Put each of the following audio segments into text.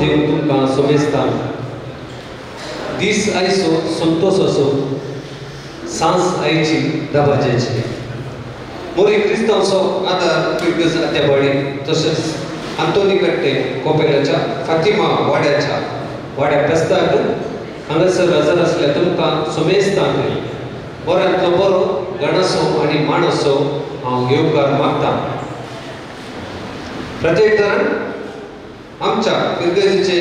दिवन तुमकां सोमेस्तां दीस आयचो संतोश असो सांज आयची दबाज्याची मोरी क्रिस्तांवचो आदार फिरगज आत्याबाडी तशेंच आंतोनी कट्टे कोपेलाच्या फातिमा वाड्याच्या वाड्या पेस्ताक हांगासर हजर आसल्या तुमकां सोमेस्तांक बऱ्यांतलो बरो गणासो आनी माणसो हांव येवकार मागता. प्रत्येक जाण आमच्या फिरगजीचे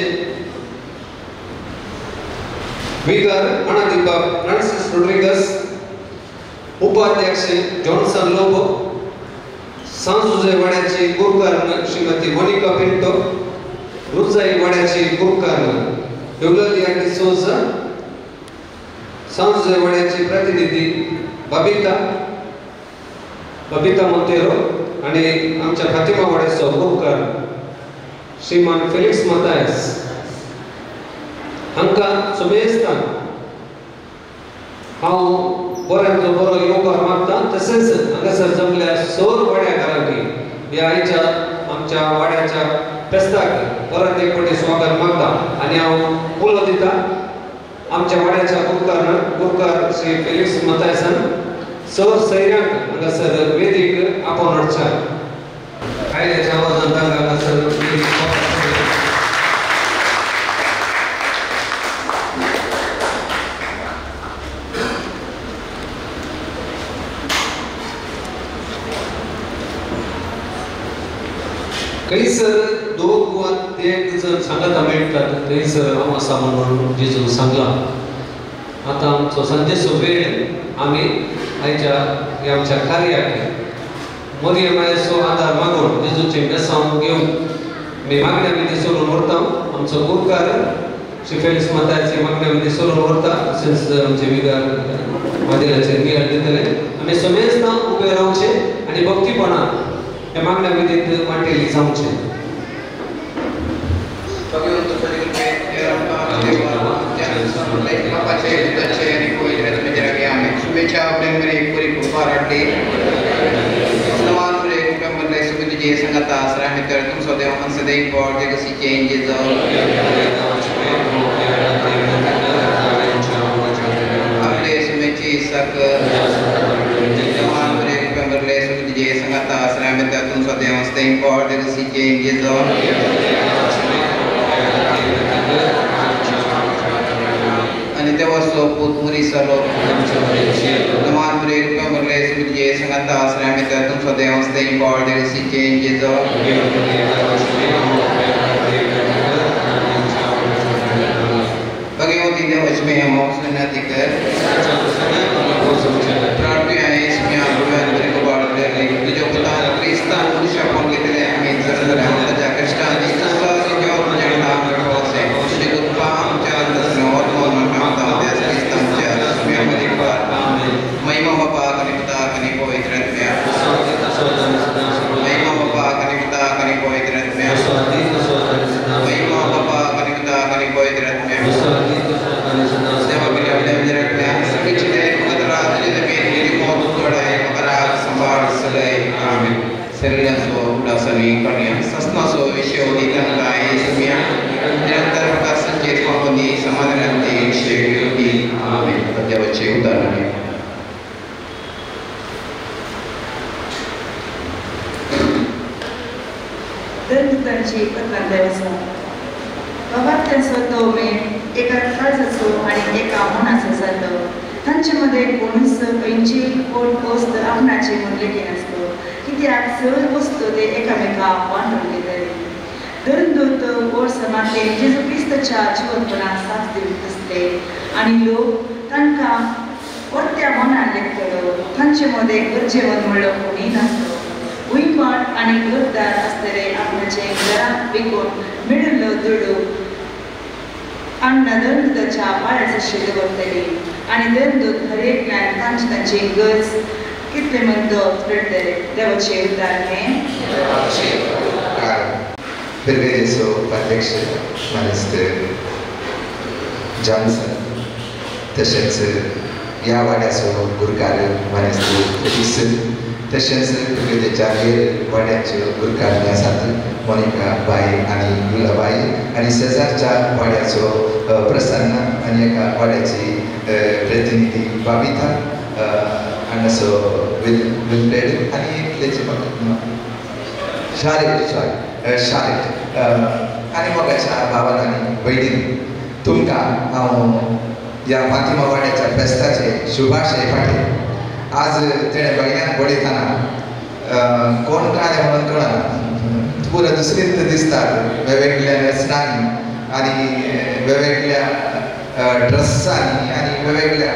विगार मानादीबाब फ्रांसीस रोड्रिगस, उपाध्यक्ष जॉन्सन लोबो, सांजुजे वाड्याची गुरुकारण श्रीमती मोनिका पिंटो, रुजाई वाड्याची गुरुकारण युगलिया डिसोजा, सांजुजे वाड्याची प्रतिनिधी बबिता बबिता मोंतेरो आणि आमच्या फातिमा वाड्याचो गुरुकार श्रीमान फेलिक्स मतायस हांकां सुमेस्तान हांव बऱ्यांतलो बरो येवकार मागता. तशेंच हांगासर जमल्या सर वाड्याकारांक ह्या आयच्या आमच्या वाड्याच्या फेस्ताक परत एक फावटी स्वागत मागता आनी हांव उलो दिता आमच्या वाड्याच्या गुरुकार गुरुकार श्री फेलिक्स मतायसान सर सैऱ्यांक हांगासर वेदीक आपोवन हाडच्या कायद्याच्या आवाजान तांकां हांगासर वेदीक. थंयसर दोग वा ते जण सांगाता मेळटात थंयसर हांव आसा म्हणून जेजून सांगलां. आतां आमचो सांजेचो वेळ आमी आयच्या ह्या आमच्या कार्याक मोरये मायेचो आदार मागून जेजूचें बेसांव घेवन आमी मागण्या विधी सोडून व्हरता. आमचो गुरुकार श्री फेलिक्स मतायचे मागण्या विधी सोडून व्हरता. तशेंच आमचे विगार वादेलाचेर नियाळ दितले. आमी समेस्तां उबे रावचे आनी भक्तीपणान ह्या मागण्या विधींत वांटेली जावचें. तशेंच ह्या वाड्याचो गुरुकार मानेस्त फेलिक्स तशेंच तुगेच्या हेर वाड्याच्यो गुरकारणी आसात मोनिका बाई आनी गुलाबाई आनी शेजारच्या वाड्याचो प्रसन्न आनी एका वाड्याची प्रतिनिधी बाबिता हांगासो विल्फ्रेड आनी एकल्याची म्हाका शारेट सॉरी शारेट आनी मोगाच्या भावान आनी भयणीन तुमकां हांव ह्या फातिमा वाड्याच्या फेस्ताचे शुभाशय पाठय. आज तेणें भयण्यान पळयतना कोण कांय म्हणून कळना, पुरो दुसरीच दिसतात वेगवेगळ्या वेसनांनी आनी वेगवेगळ्या ड्रेसांनी आनी वेगवेगळ्या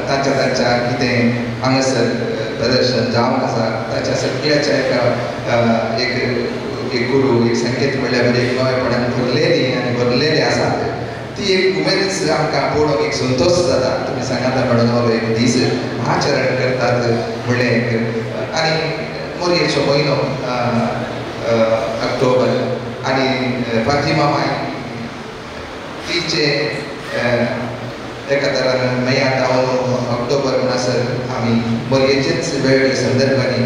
तांच्या तांच्या कितें हांगासर प्रदर्शन जावंक आसा ताच्या सगळ्याच्या एका एक एक गुरू एक संकेत म्हणल्यार एक नवेपणान भरलेली आनी भरलेली आसात. ती एक उमेदच आमकां पळोवंक एक संतोश जाता. तुमी सांगाता म्हणून हो एक दीस आचरण करतात म्हणलें एक आनी मोरयेचो म्हयनो ऑक्टोबर आनी फातिमा माय तिचे एका तरान मेया जावन ऑक्टोबर म्हणसर आमी मोरयेचेच वेगवेगळ्या संदर्भांनी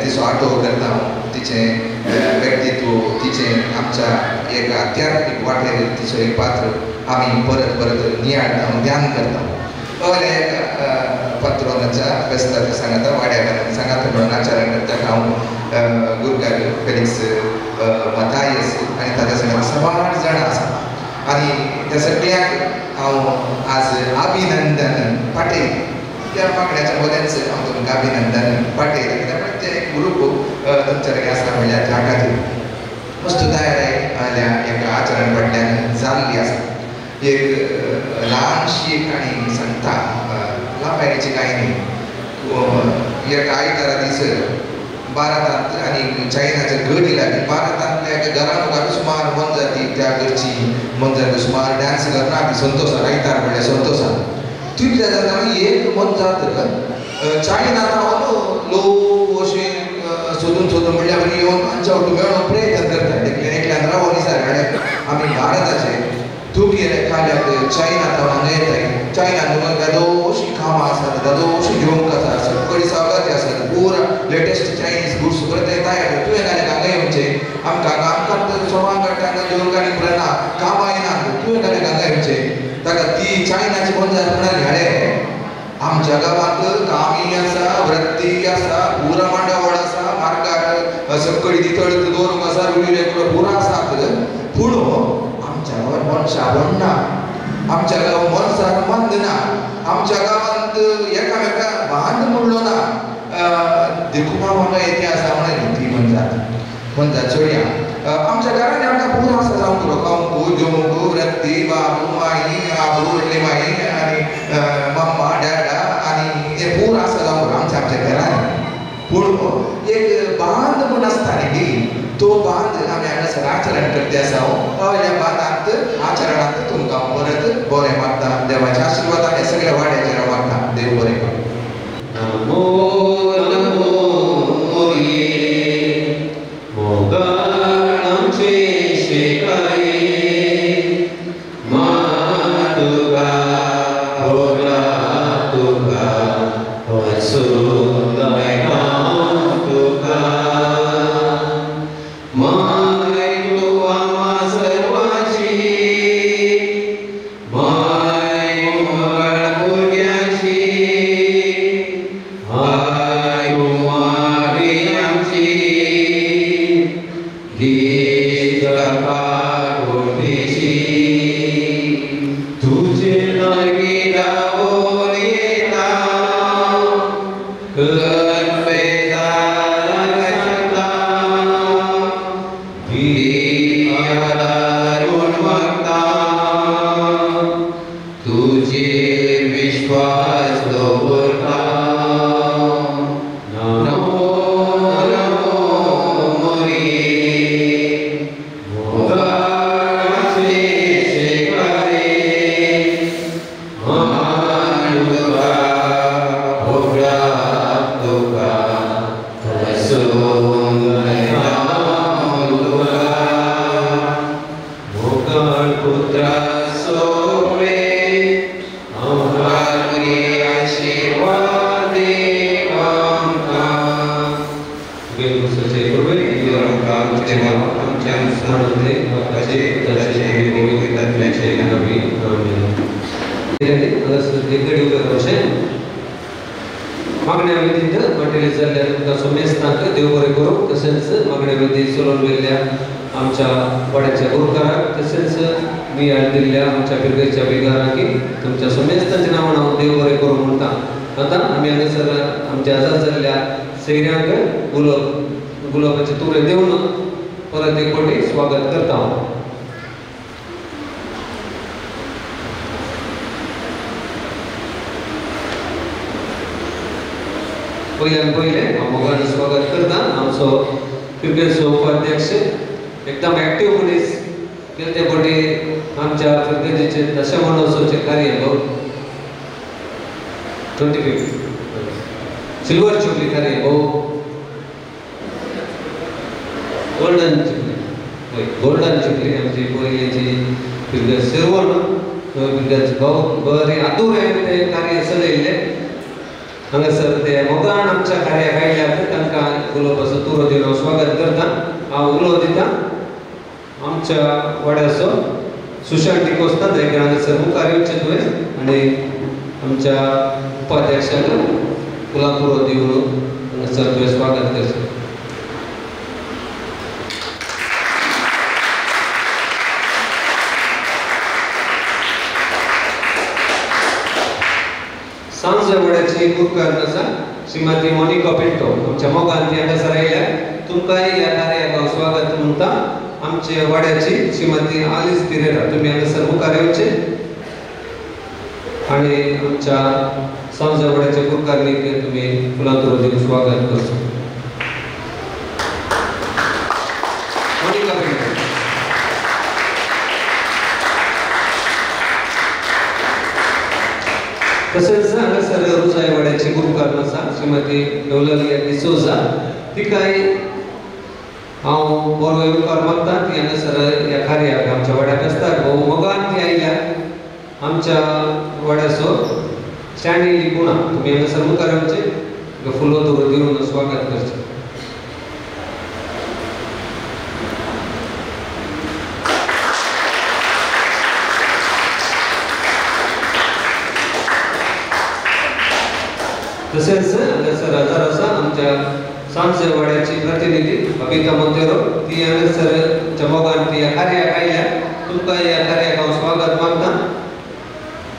तिचो आठव करता. तिचें व्यक्तित्व तिचें आमच्या एक आध्यात्मीक वाटेर तिचो एक पात्र आमी परत परत नियाळटा, ध्यान करता. पयल्या एक पात्रोनाच्या फेस्ताच्या सांगाता वाड्याकारांनी सांगाता म्हणून आचरण करता. हांव गुरकार फेलिक्स मथायस आनी ताच्या सांगाता सबार जाणां आसा आनी त्या सगळ्यांक हांव आज अभिनंदन पाठयता. त्या मागण्याच्या बरेंच हांव तुमकां अभिनंदन पाठयता कित्याक ते एक ग्रूप तुमच्या लागीं आसा म्हणल्यार त्या खातीर वस्तू तयार आल्या एका आचरण फाटल्यान जाल्ली आसा. एक ल्हानशी काणी सांगता, लांबायेची कांय न्ही. एका आयतारा दीस भारतांत आनी चायनाच्या गडी लागली. भारतांतल्या एका घरा मुखार सुमार मोनजाती त्या घरची मोनजाती सुमार डांस करना ती संतोशान आयतार म्हणल्यार संतोशान तितल्या जाता एक मोनजात चायनांत रावन लोक अशें सोदून सोदून म्हणल्यार येवन आमच्या वटून मेळोवंक प्रयत्न करता. एकल्यान एकल्यान रावोन विचार आमी भारताचे तूं कितें काल्याक चायनांत हांगा येताय, चायनांत तुका दादोशी कामां आसात, दादोशी जेवंक आसा, सगळी सवलती आसात, पुरा लेटेस्ट चायनीज गुड्स परत तयार. तुवें काल्याक हांगा येवचें, आमकां हांगा आमकां सोमां काडटा हांगा जेवंक आनी ना कामां येना, तुवें काल्याक हांगा येवचें. ताका ती चायनाची मोनजात म्हणाली, हाडे आमच्या गांवांत कामी आसा, वृत्ती आसा, पुरा मांडावळ आसा, मार्गार सगळी दितळ दवरूंक आसा, रुढी रेगुलर पुरा आसात. पूण आमच्या गांवांत मनशां व्हडना, आमच्या गांवांत मनशाक मंद ना, आमच्या गांवांत एकामेका बांद म्हणलो ना, देखून हांव हांगा येते आसा म्हणाली ती मनजात. मनजात चोडया आमच्या घरांनी आमकां पुरो आसा जावंक पुरो खावंक जेवंक वृत्ती बाबू माई आबू व्हडली माई आनी मम्मा डॅडा आनी हें पुरो आसा जावंक पुरो आमच्या आमच्या घरांनी. पूण एक बांद म्हूण आसता न्ही, तो बांद आमी हांगासर आचरण करते आसा. पयल्या बांदांत आचरणांत तुमकां परत बरें मागता, देवाच्या आशिर्वादान हे सगळ्या वाड्याचेर मागता. देव बरें करूं. नमो नमो मोरये मोगाळ आमचे शिकाये मा तुका भोगला तुका वचून तुका माय तूं आम्हा सर्वांची माय मोगाळ भुरग्यांची I कुमारी आमची दीस कोटेची तुझे लागीं धांवून येता सांगता दी आदार म्हूण मागता तुजेर विश्वास दवरता. नमो नमो मोरये मोगाळ मागण्या विधींत वाटेली जाल्ल्या तुमकां सुमेस्तांक देव बरें करूं. तशेंच मागण्या विधी चलोवन गेल्ल्या आमच्या वाड्याच्या गुरुकाराक तशेंच बियाण दिल्ल्या आमच्या फिरगेच्या बिगारांक तुमच्या सुमेस्तांच्या नांवान हांव देव बरें करूं म्हणटा. आतां आमी हांगासर आमच्या आजाद जाल्ल्या सैऱ्यांक गुलाबाचे तुरे दिवन परत एक फावटी स्वागत करता हांव. पयल्यान पयलें हांव मोगान स्वागत करता आमचो फिरगेचो उपाध्यक्ष एकदम एक्टीव मनीस गेले फावटी आमच्या फिरगेजेचे दशमहोत्सवाचें कार्य 25 सिल्वर जुबली कार्य भोव गोल्डन जुबली हय गोल्डन जुबली आमची पयलींची फिरगेज शिरवण फिरगेज भोव बरें आदुरेन तें कार्य चलयल्लें. हांगासर ते मोगान आमच्या कार्याक आयल्यात तांकां उलोवपाचो तुरो दिवन हांव स्वागत करता. हांव उलो दिता आमच्या वाड्याचो सुशांत डिकोस्ता जायते हांगासर मुखार येवचें तुवें आनी आमच्या उपाध्यक्षाक फुलां तुरो दिवन हांगासर तुवें स्वागत करचें. सांजवाड्याची गुरकार आसा श्रीमती मोनिका पिंटो आमच्या मोगान ती हांगासर आयल्या. तुमकांय ह्या कार्याक हांव स्वागत म्हणटा. आमच्या वाड्याची श्रीमती आलिस पिरेरा तुमी हांगासर मुखार येवचे आनी आमच्या सांजवाड्याच्या गुरकारणीक तुमी फुलां तुरो दिवन स्वागत करचें. मोनिका पिंटो. तशेंच हांगासर रुजायवाड्याची गुरुकार आसा श्रीमती एवलालिया डिसोजा तिकाय हांव बरो येवकार मागता. ती हांगासर ह्या कार्याक आमच्या वाड्याक आसता भोव मोगान ती आयल्या. आमच्या वाड्याचो स्टॅन्ली गुणा तुमी हांगासर मुखार येवचें फुलो तुरो दिवन स्वागत करचें. तशेंच हांगासर हजर आसा आमच्या सांजवाड्याची प्रतिनिधी अबिता मोंतेरो ती हांगासर आमच्या मोगान ती ह्या कार्याक आयल्या. तुमकां ह्या कार्याक हांव स्वागत मागता.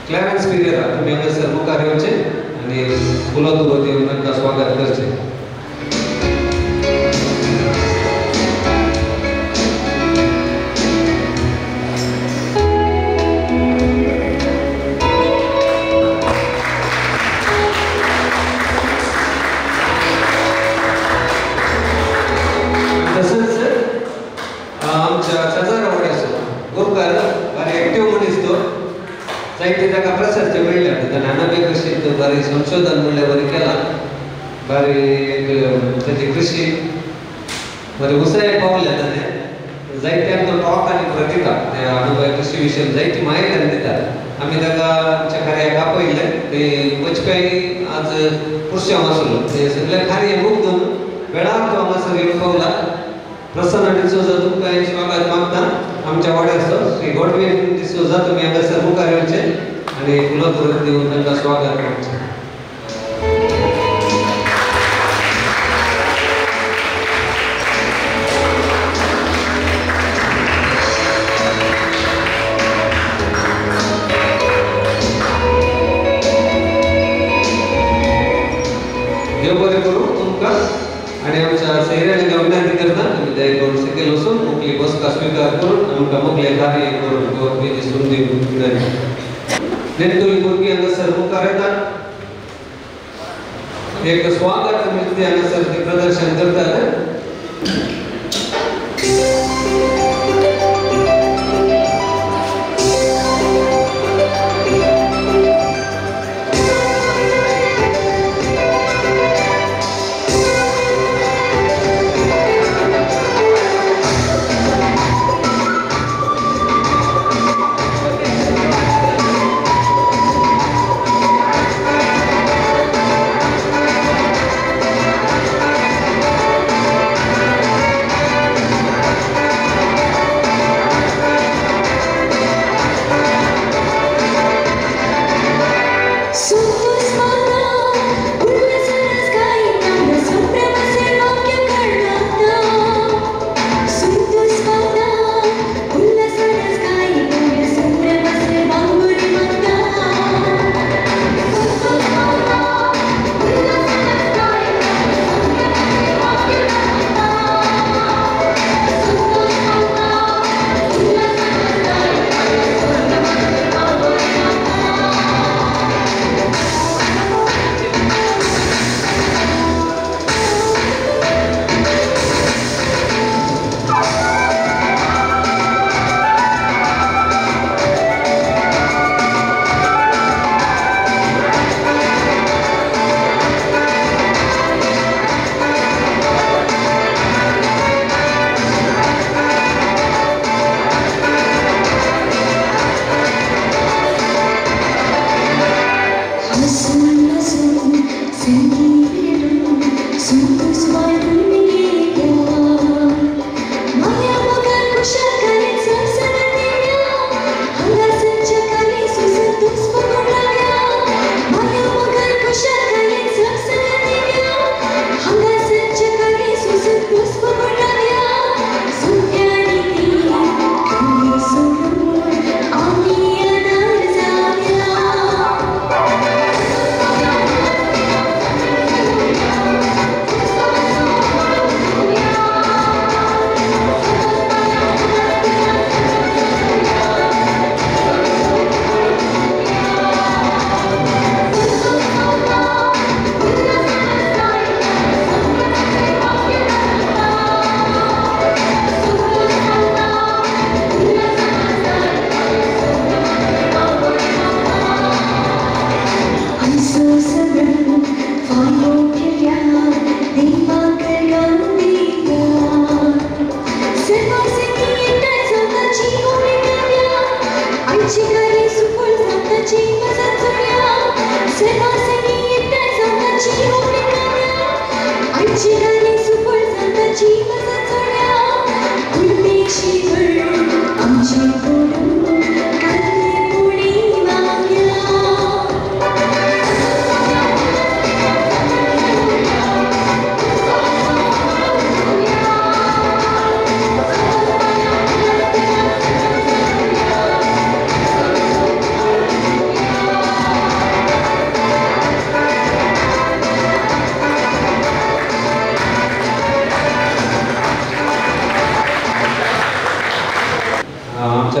क्लॅरन्स पिरेरा तुमी हांगासर मुखार येवचें आनी फुलां तुरो दिवन तांकां स्वागत करचें. तशेंच आमच्या शेजारा वाड्याचो गुरकार भारी एक्टीव मनीस तो जायते ताका प्रशस्ती मेळ्ळ्या. ताणें अनाबे कृशींत बरें संशोधन म्हणल्यार बरें केलां. बरी एक ताची कृशी बरी उंचायेक पावल्या. ताणें जायते आमकां टॉक आनी दिता ते अनुभव कृशी विशय जायती म्हायती आमी दिता. आमी ताका आमच्या कार्याक आपयल्लें ते वचप्याय आज पुरशांव आसलो ते सगळें कार्य मुग्दून वेळार तो हांगासर येवन पावला. प्रसन्न डिसोजा तुमकां स्वागत मागता. आमच्या वाड्याचो श्री गॉडविन डिसोजा तुमी हांगासर मुखार येवचें आनी फुलां तुरो दिवन तांकां स्वागत करचें. देव बरें करूं तुमकां आनी आमच्या सैऱ्यांनी विनंती करता तुमी दया करून सकयल वचून मुखली बसका स्विकार करून आमकां मुखलें कार्य करून विधी संदी विनंती. नेणटुली भुरगीं हांगासर मुखार येतात एक स्वागत नृत्य हांगासर ते प्रदर्शन करतात.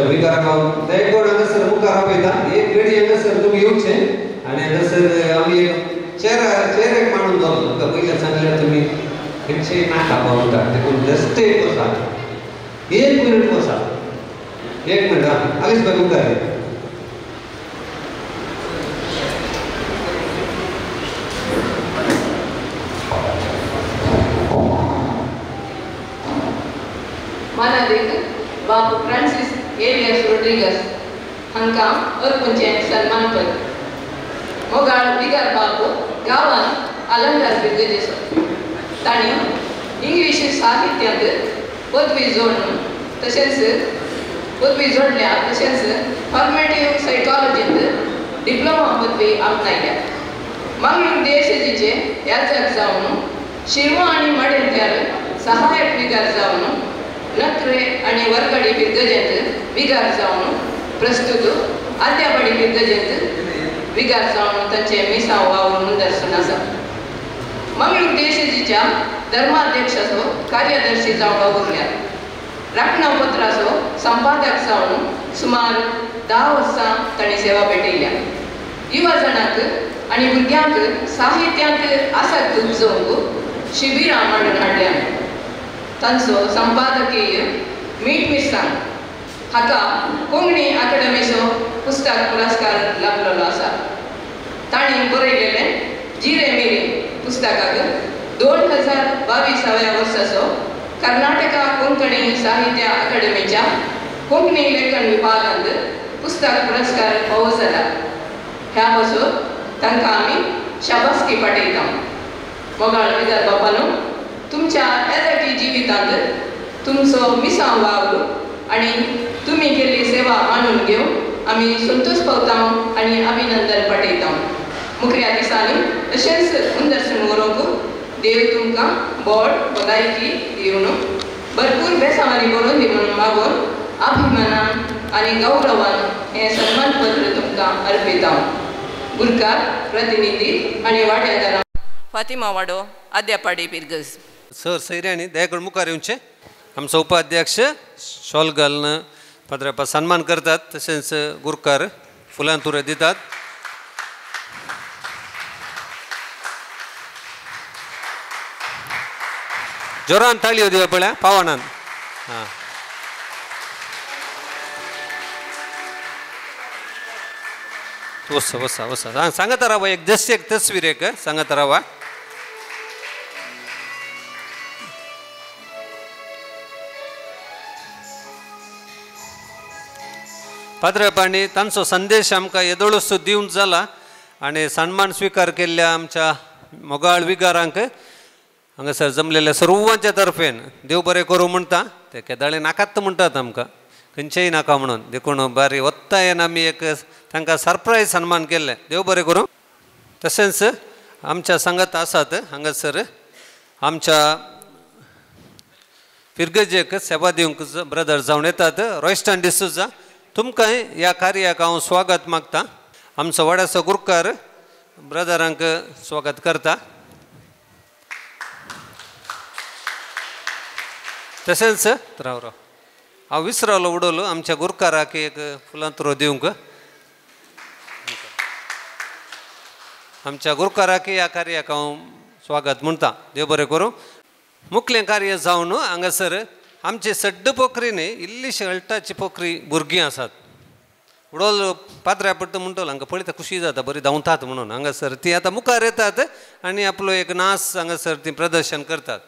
आमच्या विकाराक हांव दयेकोड हांगासर मुखार आपयता. एक घडी हांगासर तुमी येवचें आनी हांगासर आमी एक चेर एक मांडून दवरलो. तुमकां पयलें सांगल्यार तुमी खंयचेय नाका म्हणटा, देखून जस्ट एक बसा, एक मिनट बसा, एक मिनट. आं आलीस बाय मुखार. मानादीक बाब फ्रांसीस एलियस रोड्रिगस हांकां अर्पूंचें सन्मानपत्र. मोगाळ विगार बाब गांवांत अलंकार बिरगजेचो. तांणी इंग्लीश साहित्यांत पदवी जोडून तशेंच पदवी जोडल्या तशेंच फॉर्मेटीव सायकॉलॉजींत डिप्लोमा पदवी आपणायल्या. मंगळूर देशजीचे याजक जावन शिरवो आनी मडेंतल्यार सहायक विगार जावन नखरे आनी वरकडी बिरगजेंत विगार जावन प्रस्तुत आद्यावाडी बिरगजेंत विगार जावन तांचे मिसांव वावर निदर्शन आसा. मंगळूर देशजीच्या धर्माध्यक्षाचो कार्यदर्शी जावन वावुरल्या. राखणापत्राचो संपादक जावन सुमार 10 वर्सां तांणी सेवा भेटयल्या. युवा जाणांक आनी भुरग्यांक साहित्यांत आसक्त उपजोवंक शिबिरां मांडून हाडल्या. तांचो संपादकीय मीठ मिरसांग हाका कोंकणी अकादमीचो पुस्तक पुरस्कार लाभलेलो आसा. तांणी बरयलेलें जिरे मिरी पुस्तकाक 2022व्या वर्साचो कर्नाटका कोंकणी साहित्य अकादमीच्या कोंकणी लेखन विभागांत पुस्तक पुरस्कार फावो जाला. ह्या पासून तांकां आमी शाबासकी पाठयता. मोगाळ विगार बापानो, तुमच्या येजाकी जिवितांत तुमचो मिसांव वावर आनी तुमी केल्ली सेवा मानून घेवन आमी संतोश पावता आनी अभिनंदन पाठयता. मुखऱ्या दिसांनी तशेंच मुंदर्शन व्हरूंक देव तुमकां बोड भलायकी दिवन भरपूर बेसांवांनी बरोवन दी म्हणून मागून अभिमानान आनी गौरवान हें सन्मानपत्र तुमकां अर्पिता. गुरकार प्रतिनिधी आनी वाड्यादारां फातिमा वाडो, आद्यापाडी पिरगज. सर सैऱ्यांनी दयाकड मुखार येवचें. आमचो उपाध्यक्ष शॉल घालून पाद्रापा सन्मान करतात, तशेंच गुरकार फुलां तुरे दितात. जोरान ताळयो दिवप पळया पावनान. हां वसा वसा वसा सांगत रावा, एक जस्ट एक तस्वीर एक सांगत रावा. पाद्रपांनी तांचो संदेश आमकां येदोळसो दिवन जाला आनी सन्मान स्विकार केल्ल्या आमच्या मोगाळ विगारांक हांगासर जमलेल्या सर्वांच्या तर्फेन देव बरें करूं म्हणटा. ते केदाळे नाकात म्हणटात आमकां, खंयचेय नाका म्हणून, देखून बारी वत्तायेन आमी एक तांकां सरप्रायज सन्मान केल्लें. देव बरें करूं. तशेंच आमच्या सांगात आसात हांगासर आमच्या फिरगजेक सेवा दिवंक ब्रदर जावन येतात रॉयस्टन डिसुजा. तुमकां ह्या कार्याक हांव स्वागत मागता. आमचो वाड्याचो गुरकार ब्रदरांक स्वागत करता. तशेंच राव राव हांव विसरलो उडवलो आमच्या गुरकाराक एक फुलांतरो दिवंक. आमच्या गुरकाराक ह्या कार्याक हांव स्वागत म्हणटा. देव बरें करूं. मुखलें कार्य जावन हांगासर आमची सड्ड पोखरी न्ही, इल्लीशी अळटाची पोखरी भुरगीं आसात. उडोल पात्र्या पडटा म्हणटलो हांकां पळयता खुशी जाता, बरी धांवतात म्हणून. हांगासर ती आतां मुखार येतात आनी आपलो एक नाच हांगासर ती प्रदर्शन करतात.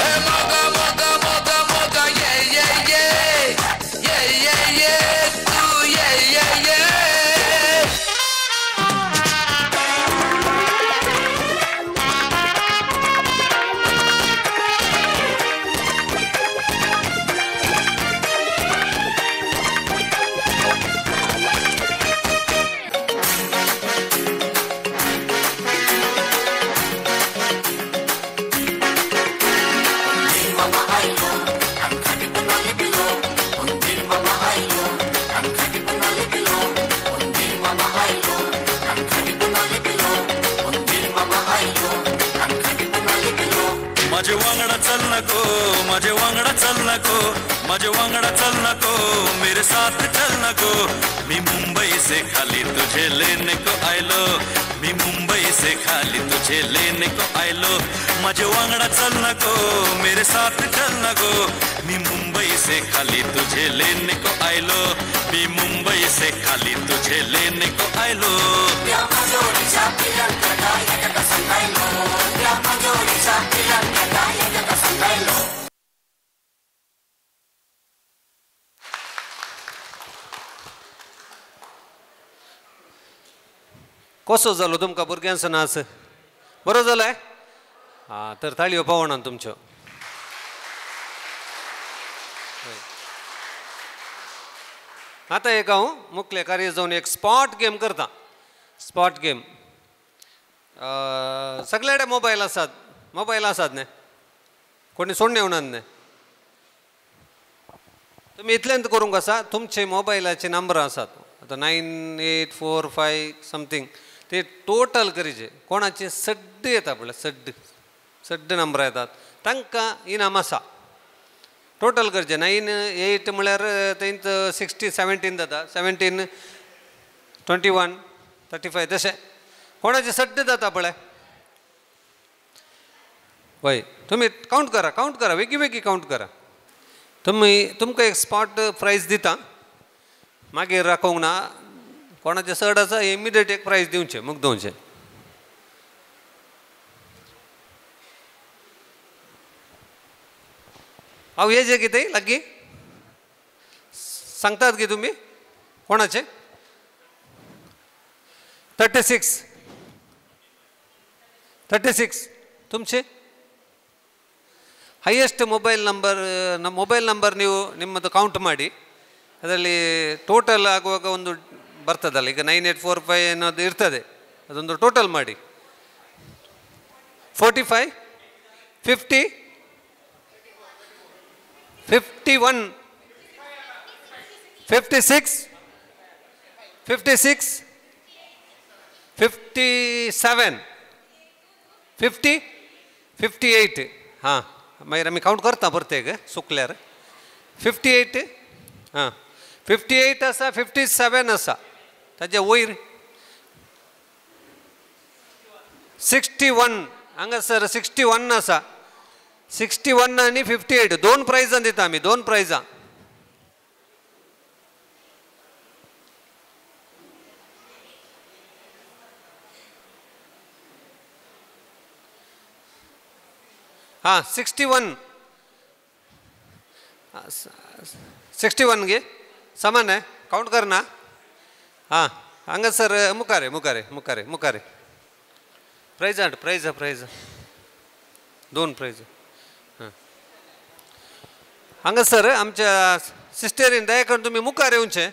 Hey, moga, moga. माझे वांगडा चल नको, माझे वांगडा चल नको, माझे वांगडा चल नको, मेरे साथ चल नको। मी मुंबई से खाली तुझे लेने को आयलो, मी मुंबई से खाली तुझे लेने को आयलो। माझे वांगडा चल नको, मेरे साथ चल नको, मी मुंबई से खाली तुझे लेने को आयलो, मी मुंबई से खाली तुझे लेने को आयलो। कसो जालो तुमकां भुरग्यांचो नाच बरो जालो? हां तर ताळयो पावणान तुमच्यो। आतां एक हांव मुखले कार्य जावन एक स्पॉट गेम करता। स्पॉट गेम सगळे कडेन मोबायल आसात, मोबायल आसात न्ही, कोणी सोडून येवनात न्ही। तुमी इतल्यान करूंक आसा, तुमचे मोबायलाचे नंबर आसात आतां 9 8 4 5 समथींग ते टोटल करीचे, कोणाचे सड्ड येता पळय, सड्ड सड्ड नंबरां येतात तांकां इनाम आसा। टोटल करचे 9 8 म्हळ्यार तेंच 60 17 जाता, 17 21 35 तशें कोणाचे सड्ड जाता पळय। वय तुमी कावंट करा, कावंट करा, वेगळी वेगळी कावंट करा। तुमी तुमकां एक स्पॉट प्रायज दिता, मागीर राखोवंक ना, कोणाचें चड आसा इमिडिएट एक प्रायज दिवचें मुगदोवचें। हांव येजे कितें लागीं सांगतात की तुमी कोणाचें? 36 36 तुमचे ಹೈಯೆಸ್ಟ್ ಮೊಬೈಲ್ ನಂಬರ್, ನಮ್ಮ ಮೊಬೈಲ್ ನಂಬರ್ ನೀವು ನಿಮ್ಮದು ಕೌಂಟ್ ಮಾಡಿ ಅದರಲ್ಲಿ ಟೋಟಲ್ ಆಗುವಾಗ ಒಂದು ಬರ್ತದಲ್ಲ, ಈಗ 9 8 4 5 ಅನ್ನೋದು ಇರ್ತದೆ, ಅದೊಂದು ಟೋಟಲ್ ಮಾಡಿ 45 50 51 56 56 57 50 58। हां मागीर आमी कावंट करता परतेक सुकल्यार 58। हां 58 आसा, 57 आसा, ताजे वयर 61 हांगासर 61 आसा, 61 आनी 58 दोन प्रायजां दिता आमी, दोन प्रायजां। हां 61 61 गे समान आहे, काउंट कर ना। हां हांगासर मुखार मुखार मुखार मुखार प्रायज हाड, प्रायज प्रायज दोन प्रायज। हां हांगासर आमच्या सिस्टरीन दया करून तुमी मुखार येवचें,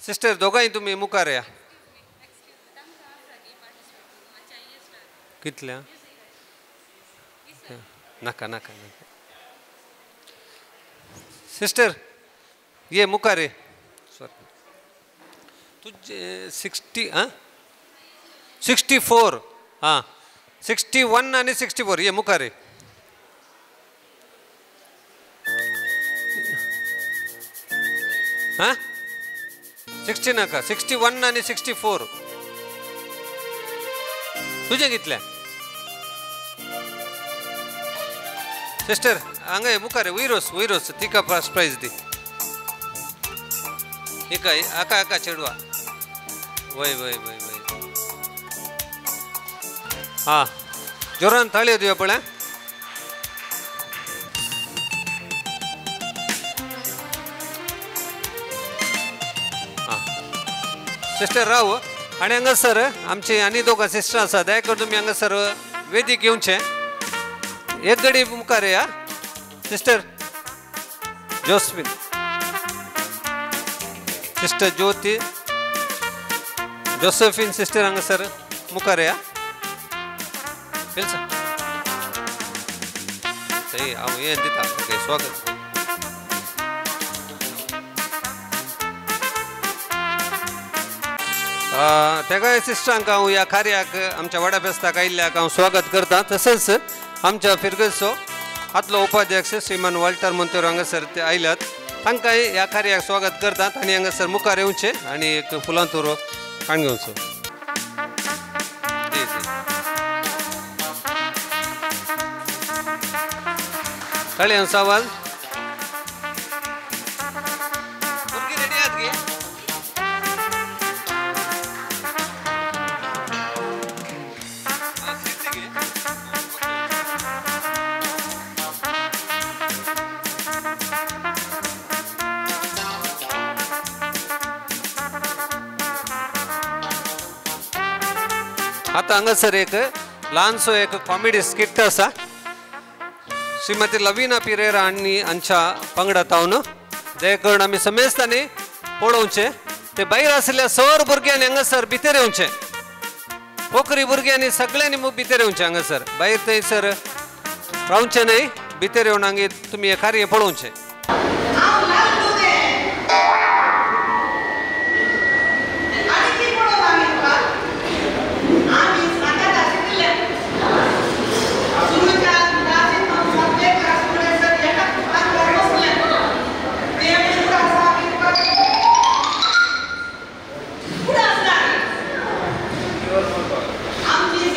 सिस्टर दोगांय तुमी मुखार या। कितल्या? नाका नाका नाका सिस्टर ये मुखार ये, सॉरी तुझे 60 हां 64 हां 61 आनी 64 ये मुखार ये। हां 60 नाका, 61 आनी 64 तुझे कितले? सिस्टर हांगा मुखार वयरोस वयरोस तिका फर्स्ट प्रायज दी, एका आका आका चेडवा वय वय वय वय। हां जोरान ताळयो दिवया पळय। हां सिस्टर राव आनी हांगासर आमची आनी दोगां सिस्टर आसा, दया करून तुमी हांगासर वेदीक येवचें, एक गडी मुखार या। Sister Josephine, sister Jyoti, Josephine sister हांगासर मुखार या। हांव हें दिता ओके स्वागत। तेगाय सिस्टरांक हांव ह्या कार्याक आमच्या वाडा फेस्ताक आयिल्ल्याक हांव स्वागत करता। तशेंच आमच्या फिरगजचो आदलो उपाध्यक्ष श्रीमान वॉल्टर मोंतेरो हांगासर ते आयल्यात. तांकांय ह्या कार्याक स्वागत करतात आनी हांगासर मुखार येवचें आनी एक फुलां तुरो काण घेवचो. ताळयांचो आवाज. भुरगीं रेडी आहात गे? आतां हांगासर एक ल्हानसो एक कॉमेडी स्किट आसा. श्रीमती लवीना पिरेरा हांणी हांच्या पंगडा तावन जे करून आमी समेस्तांनी पळोवचें. ते भायर आशिल्ल्या सर भुरग्यांनी हांगासर भितर येवचें. पोखरी भुरग्यांनी सगळ्यांनी भितर येवचें. हांगासर भायर थंयसर रावचें न्हय, भितर येवन हांगा तुमी हें कार्य पळोवचें. आमची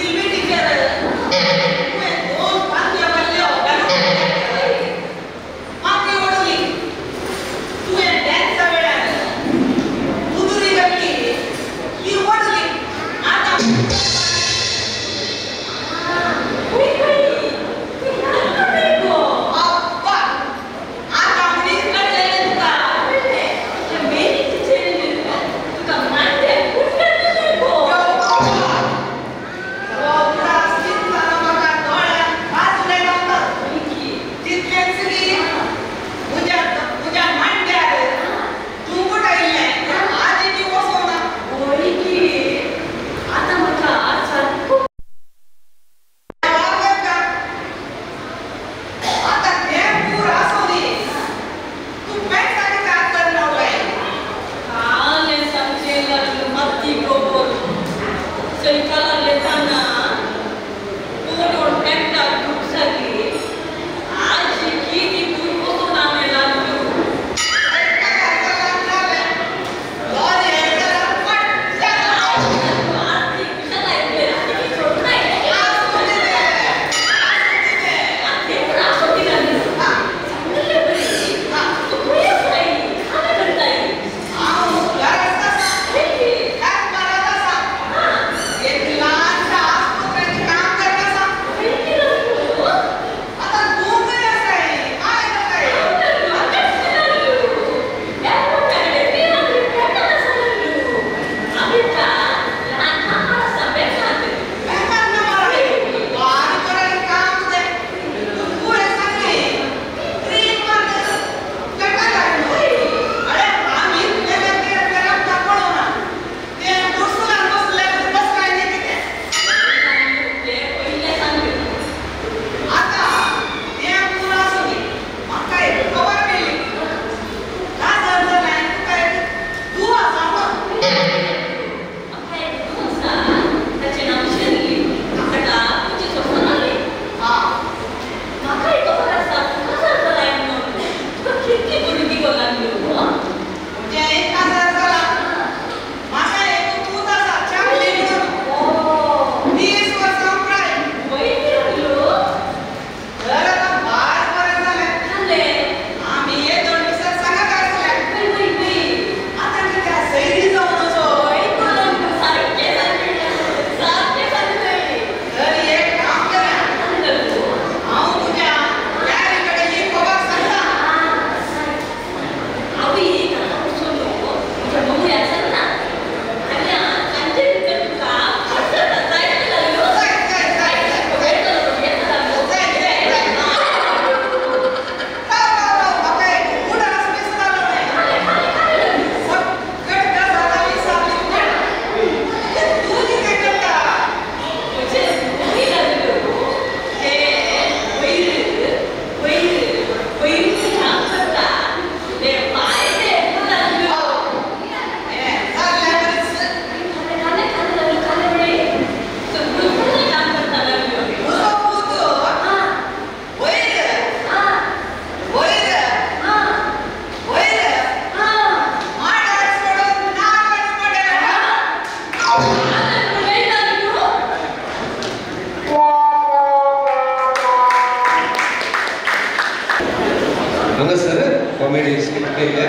कॉमेडी स्किट केल्ले.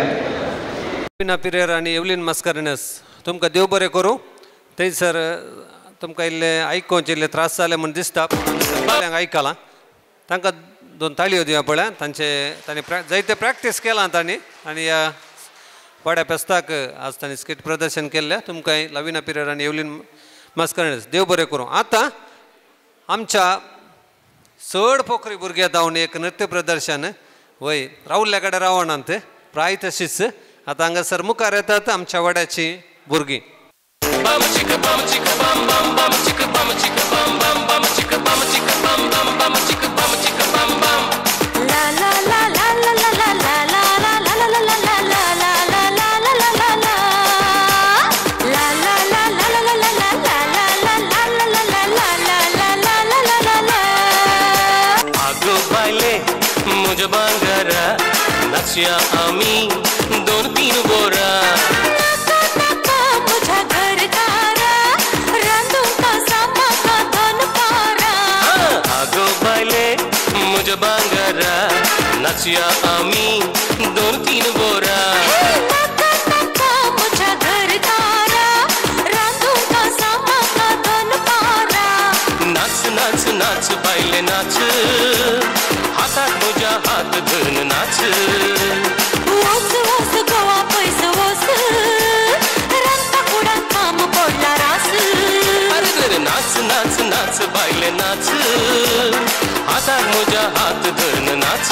पिना पिरेर आनी एवलीन मास्कारेन्हस तुमकां देव बरें करूं. थंयसर तुमकां इल्लें आयकोवचें इल्लें त्रास जाले म्हूण दिसता, पूण आयकलां तांकां दोन ताळयो दिवया पळया. तांचे तांणी जायते प्रॅक्टीस केलां तांणी आनी ह्या वाड्या फेस्ताक आज तांणी स्किट प्रदर्शन केल्लें. तुमकां लविना पिरेर आनी एवलीन मास्कारेन्हस देव बरें करूं. आतां आमच्या चड पोखरी भुरग्यां जावन एक नृत्य प्रदर्शन वय रावल्ल्या कडेन रावणांत प्राय तशीच आतां हांगासर मुखार येतात आमच्या वाड्याची भुरगीं. आमी दोन तीन बोरा नाका नाका मुझा घरकारा रांदूंका सामाका दोन पारा. आगो बायले मुझ बांगरा नाचया आमी दोन तीन बोरा. नाका नाका मुझा घरकारा रांदूंका सामाका दोन पारा. नाच नाच नाच बायले नाच हातात मुझ्या हात धरून नाच. वोस वोस गोवा पयस वोस रांदपा कुडान काम पडला रास. अरे नाच नाच नाच बायले नाच हातात मुझ्या हात धरून नाच.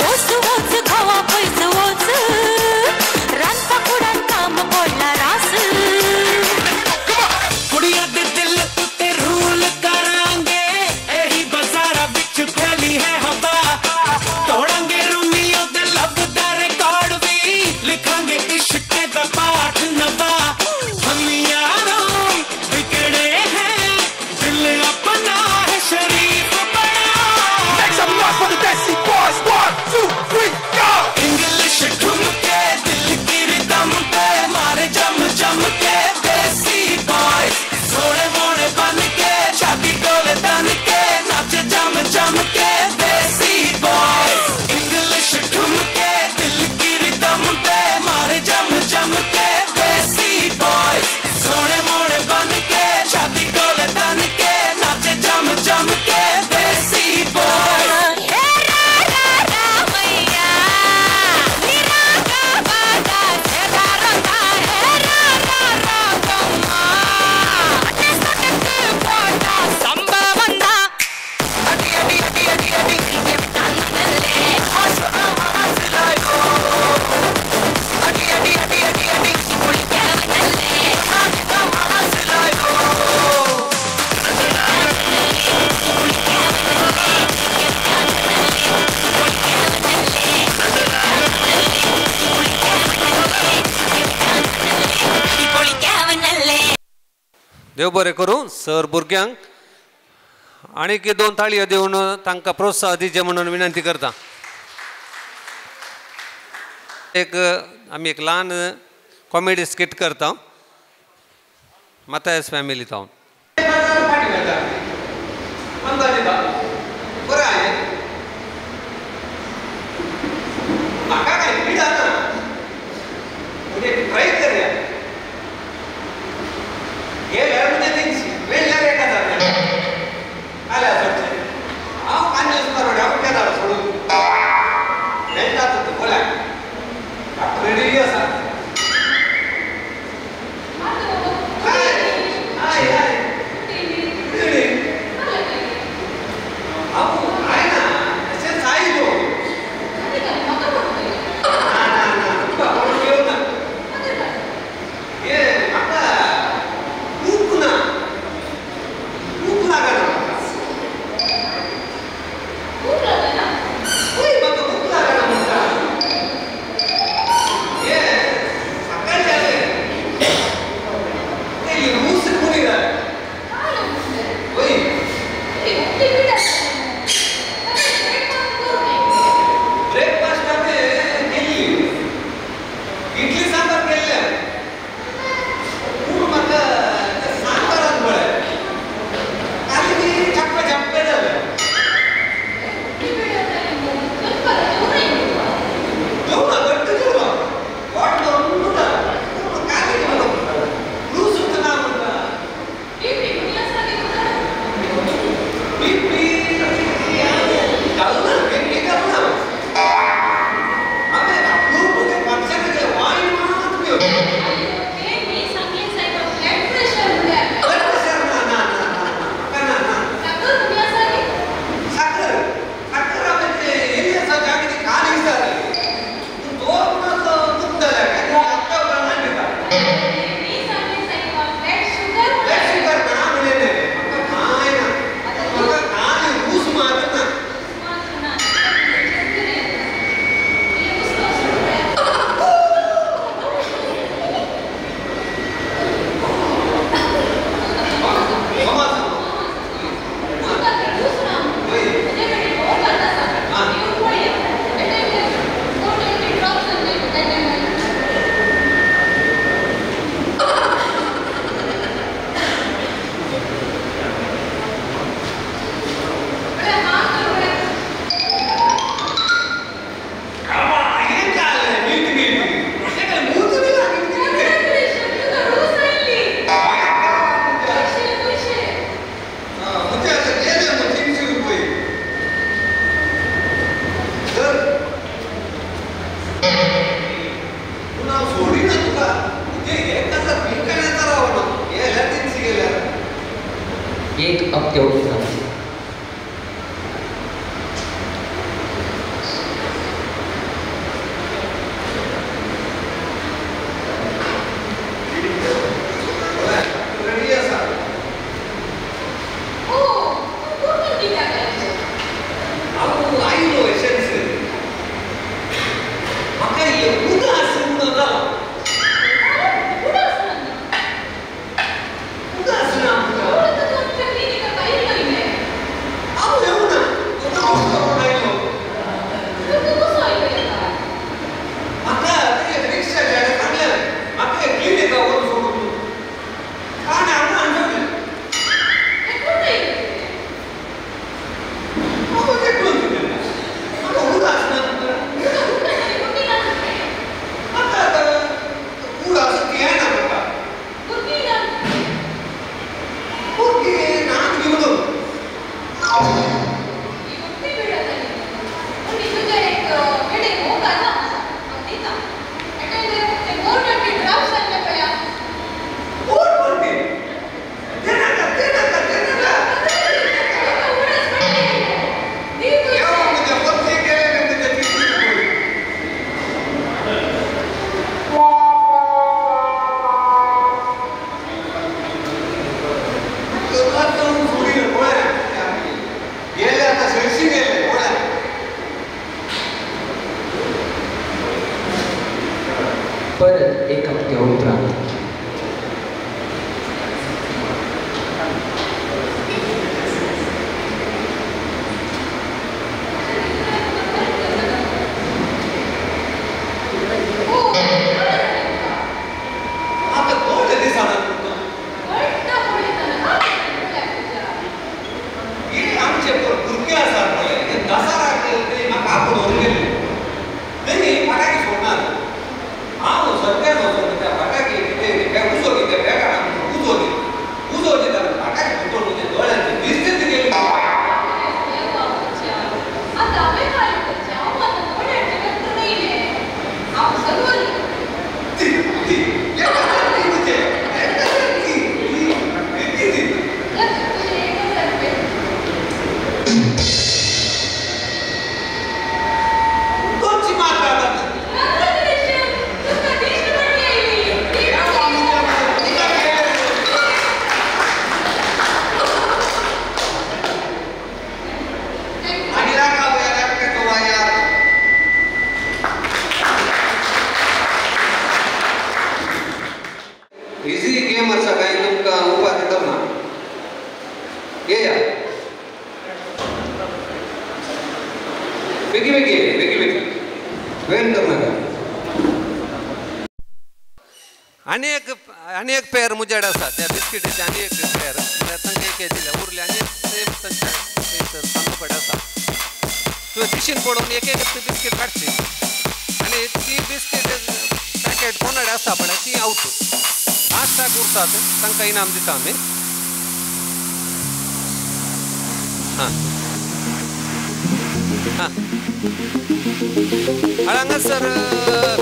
वोस वोस गोवा पयस वोस रांदपा कुडान काम पडला रास. कुड़ियां दे दिल उत्ते रूल करांगे एही बाजारा विच फैली है हवा. तोड़ांगे रोमियो दे लब दा रिकॉर्ड we लिखांगे इश्क दा पाठ नवा. हम यारों बिगड़े हैं दिल अपना है शरीफ बड़ा. Make some noise for the Desi Boys. 1 2 3 go. English ठुमके दिल की रिदम पे मारे जम जम के देसी बॉयज. सोने मोने बन के छाती डोले तन के नाचे जम जम के देसी बॉयज. इंग्लिश ठुमके दिल की रिदम पे मारे जम जम के देसी बॉयज. सोने मोने बन के छाती डोले तन के नाचे जम जम के देसी बॉयज. देव बरें करूं सर भुरग्यांक आनीक दोन ताळयो दिवन तांकां प्रोत्साहन दिवचें म्हणून विनंती करता. एक आमी एक ल्हान कॉमेडी स्किट करता मातायस फॅमिली तावन. म्हाका काय पिडा ना म्हणजे ट्राय करया गेल्यार म्हणजे तेंची मेळ्ळ्यार एका जाता आल्या सोडचे हांव कांदे सुद्दां हांव केला सोडून मेळटा तो पळय डॉक्टर रेडी आसा. हाय हाय हाय परत एक हप्त्या उपरांत. आनी एक पेर मुजेड आसा त्या बिस्किटीचे आनी एक पेर म्हळ्यार तांकां एक दिल्या उरले आनी एक सेम तांचे थंयसर सामको आसा. तुवें दिशीन पडोवन एक एक बिस्कीट काडची आनी ती बिस्कीट पॅकेट कोणाडे आसा पळय ती आवट लास्टाक उरतात तांकां इनाम दिता आमी. हां हां हांगासर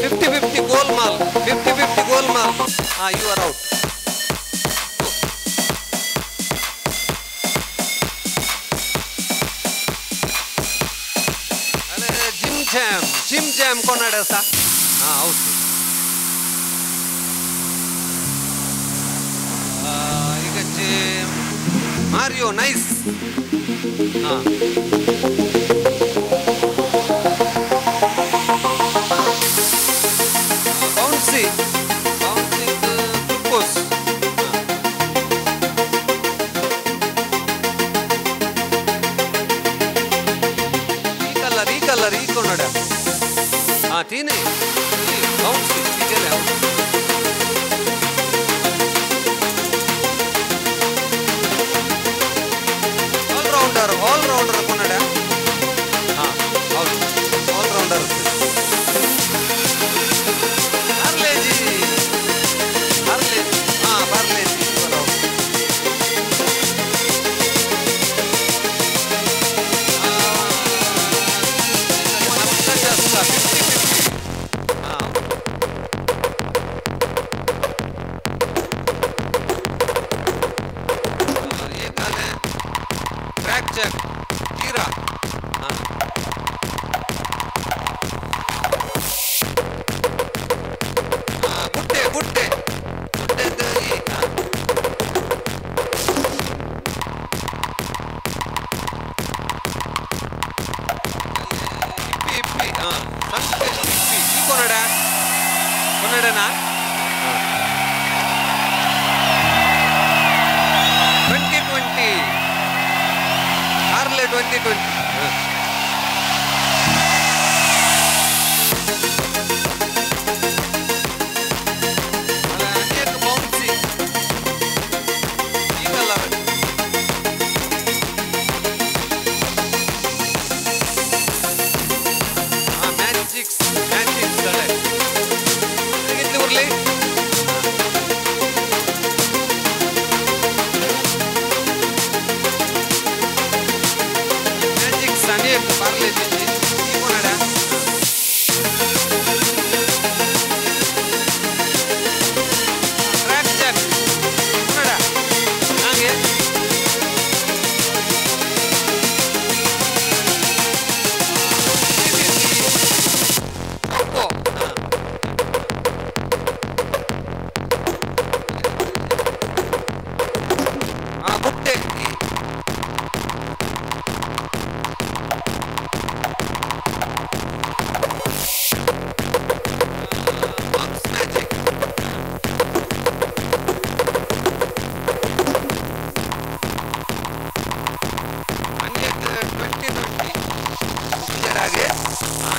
50-50 गोलमाल, 50-50 गोलमाल. हां, you are out. अरे जिम जॅम, जिम जॅम कोणाडे आसा? हां, आउट. इकडचे मारियो नायस. हां, बाउंसी बाउंसी ग्लुकोज. ई कलर, ई कलर, ई कोणाड्या? हां, ती न्ही बाउंसी ती गेल्या. ऑलराउंडर, ऑलराउंडर कोणाड्या? हां, ऑलराउंडर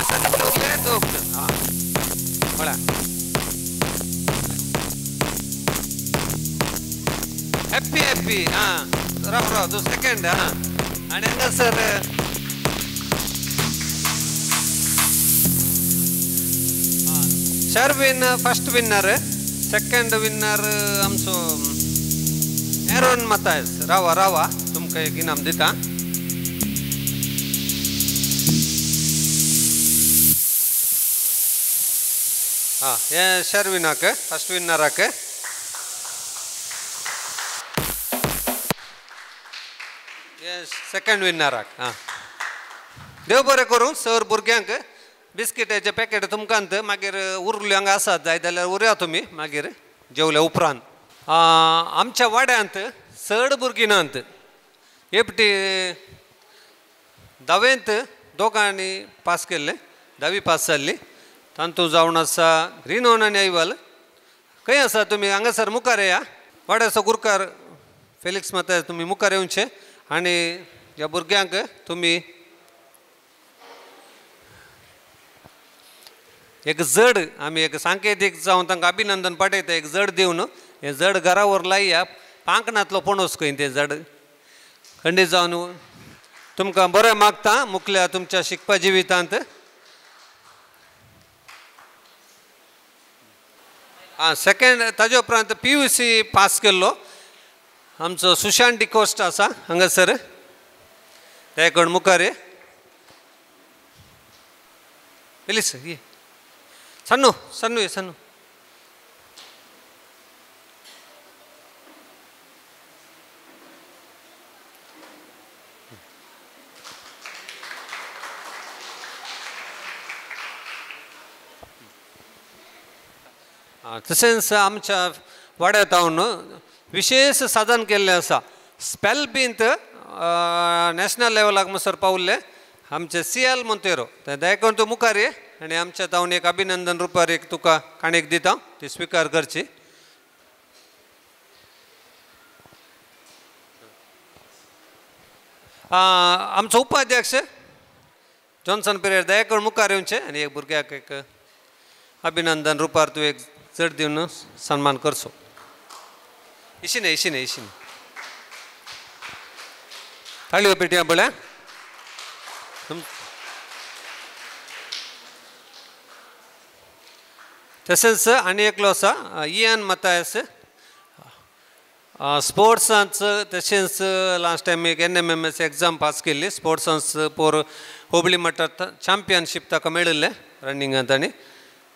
आसा दोग जाण. आं पळया हॅप्पी हॅप्पी. आं राव राव तूं सेकंड. आं आनी हांगासर Sherwin first winner, second winner आमचो एरोन मतायस. रावा रावा तुमकां एक इनाम दिता. हां हे शर्विनाक फर्स्ट विनराक. हे सेकंड विनराक. हां देव बरें करूं सर भुरग्यांक बिस्किटाचे पॅकेट तुमकां मागीर उरल्यो हांगा आसात जाय जाल्यार उरया तुमी मागीर जेवल्या उपरांत. आमच्या वाड्यांत चड भुरगीं नात, एकटी धावेंत दोगांनी पास केल्ले, धावी पास जाल्ली. तातूंत जावन आसा रिनोन आनी ऐवाल. खंय आसा तुमी? हांगासर मुखार येया. वाड्याचो गुरकार फेलिक्स माता तुमी मुखार येवचे आनी ह्या भुरग्यांक तुमी एक जड आमी एक सांकेतीक जावन तांकां अभिनंदन पाठयता. एक जड दिवन हें जड घरावर लाया, पांकणांतलो पणस खंय तें जड खंडीत जावन तुमकां बरें मागता मुखल्या तुमच्या शिकपा जिवितांत. आं सेकेंड ताजे उपरांत PUC पास केल्लो आमचो सुशांत डिकोस्ट आसा हांगासर, ते कोण मुखार प्लीज ये सन्नू सन्नू ये सन्नू. तशेंच आमच्या वाड्यात हांव विशेष साधन केल्लें आसा. स्पेल बींत नॅशनल लेवलाक म्हणसर पावल्ले आमचे CL Monteiro. ते दयाकरून तूं मुखार ये आनी आमच्या तावन एक अभिनंदन रुपार एक तुका काणयेक दिता, ती स्विकार करची. आमचो उपाध्यक्ष जॉन्सन पिरेर दयाकरून मुखार येवचे आनी एक भुरग्याक एक अभिनंदन रुपार तूं एक चड दिवन सन्मान करचो. इशिने इशिने इशिने थाळयो पेटया पळया. तशेंच आनी एकलो आसा इयान मतायस, स्पोर्ट्सांत तशेंच लास्ट टायम एक NMMS exam pass केल्ली. स्पोर्ट्सांत पोर हुबळी मठांत चॅम्पियनशीप ताका मेळिल्लें रनिंगांत आनी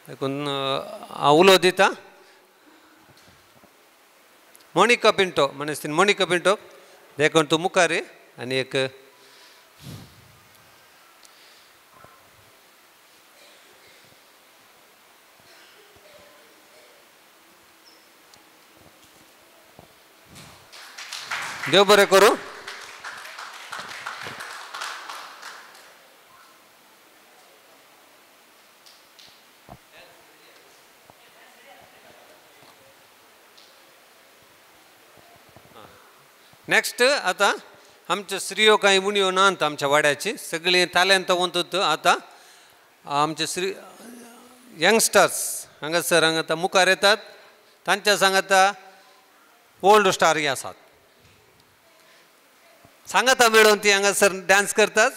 देखून हांव उलो दिता मोनिका पिंटो म्हणीस मोनिका पिंटो देखून तूं मुखार ये आनी एक देव बरें करूं. नेक्स्ट आतां आमच्यो स्त्रियो कांय उणयो नात आमच्या वाड्याची, सगळीं तालेंत वंतूत. आतां आमचे स्त्री यंगस्टर्स हांगासर हांगा आतां मुखार येतात, तांच्या सांगाता ओल्ड स्टारय आसात. सांगाता मेळून ती हांगासर डांस करतात.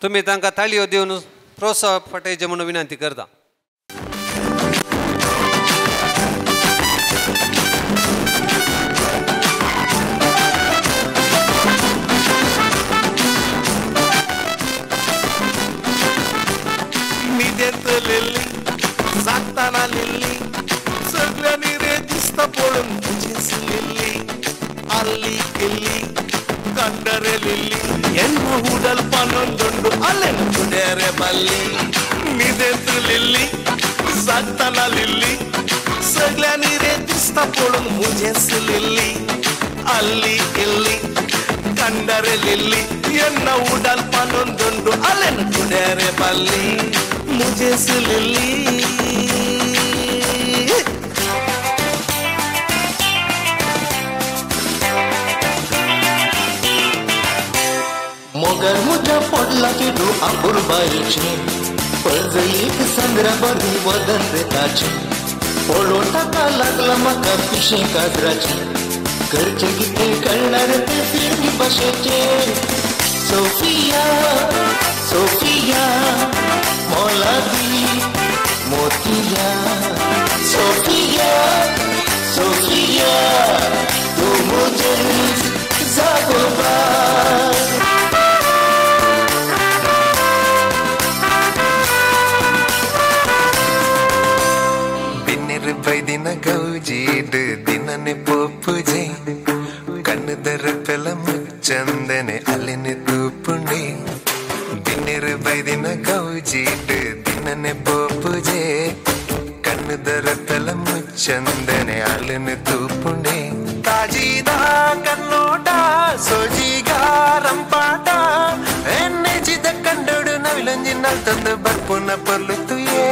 तुमी तांकां ताळयो दिवन प्रोत्साहन पटयचें म्हणून विनंती करता. जागताना लिल्ली सगळ्यांनी रे दिसता पळोवन तुजेच लिल्ली आल्ली किल्ली कंडरे लिल्ली ಎನ್ನ ಉಡಲ್ ಪನ್ನೊಂದುಂಡು ಅಲ್ಲೆನ ಕುಡೇರೆ ಬಲ್ಲಿ ನಿದೆಂತು ಲಿಲ್ಲಿ ಜಾಗತಾನ ಲಿಲ್ಲಿ सगळ्यांनी रे दिसता पळोवन मुजेच लिल्ली ಅಲ್ಲಿ ಇಲ್ಲಿ ಕಂಡರೆ ಲಿಲ್ಲಿ ಎನ್ನ ಉಡಲ್ ಪನ್ನೊಂದುಂಡು ಅಲ್ಲೆನ ಕುಡೇರೆ ಬಲ್ಲಿ ಮುಜೆಸ್ ಲಿಲ್ಲಿ. मोगर मुझ्या पडला फुलला चेडू अपुरबायेचें पळजलीक संद्रा बरी वदन रे ताचें पळोवन ताका लागला म्हाका पिशें काजराचें करचें कितें कळणार ते फिरंगी भाशेचें सोफिया सोफिया मोलादी मोतिया सोफिया सोफिया तू मुझे जागोबा। ಬೈದಿನ ಗೌಜೀಡು ದಿನನೆ ಪೋಪುಜೆ ಕಣ್ಣುದರ ಪೆಲ ಮುಚ್ಚಂದನೆ ಅಲ್ಲಿನೆ ತೂಪುಂಡೆ ಬಿನ್ನಿರು ಬೈದಿನ ಗೌಜೀಡು ದಿನನೆ ಪೋಪುಜೆ ಕಣ್ಣುದರ ಪೆಲ ಮುಚ್ಚಂದನೆ ಅಲ್ಲಿನೆ ತೂಪುಂಡೆ ಕಾಜಿದ ಕನ್ನೋಟ ಸೋಜಿಗ ರಂಪಾಟ ಎನ್ನೆಜಿದ ಕಂಡೋಡು ನವಿಲೊಂಜಿ ನಲ್ತಂದು ಬರ್ಪುನ ಪೊರ್ಲು ತುಯೇ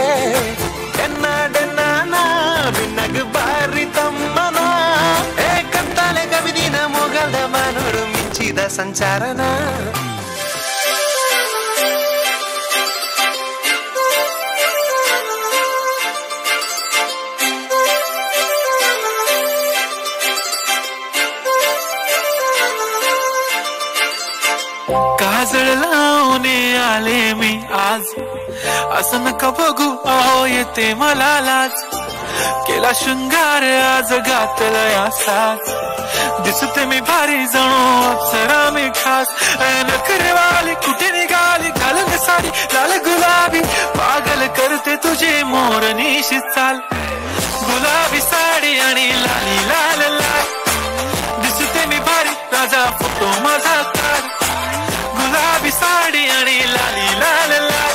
ಬಾರಿ ತಮ್ಮನ ಏ ಕತ್ತಾಲೆ ಕವಿದಿನ ಮೊಗಲ ಮಾನೋಡು ಮಿಂಚಿದ ಸಂಚಾರನ. काजळ लावून आले मी आज असं नका बघू आहो येते मला लाज केला शृंगार आज घातला या साज दिसते मी भारी जणू अप्सरा मी खास नखरेवाली कुठे निघाली घालून साडी लाल गुलाबी पागल करते तुझे मोरनीशी चाल गुलाबी साडी आणि लाली लाल लाल दिसते मी भारी राजा फोटो माझा काढ गुलाबी साडी आणि लाली लाल लाल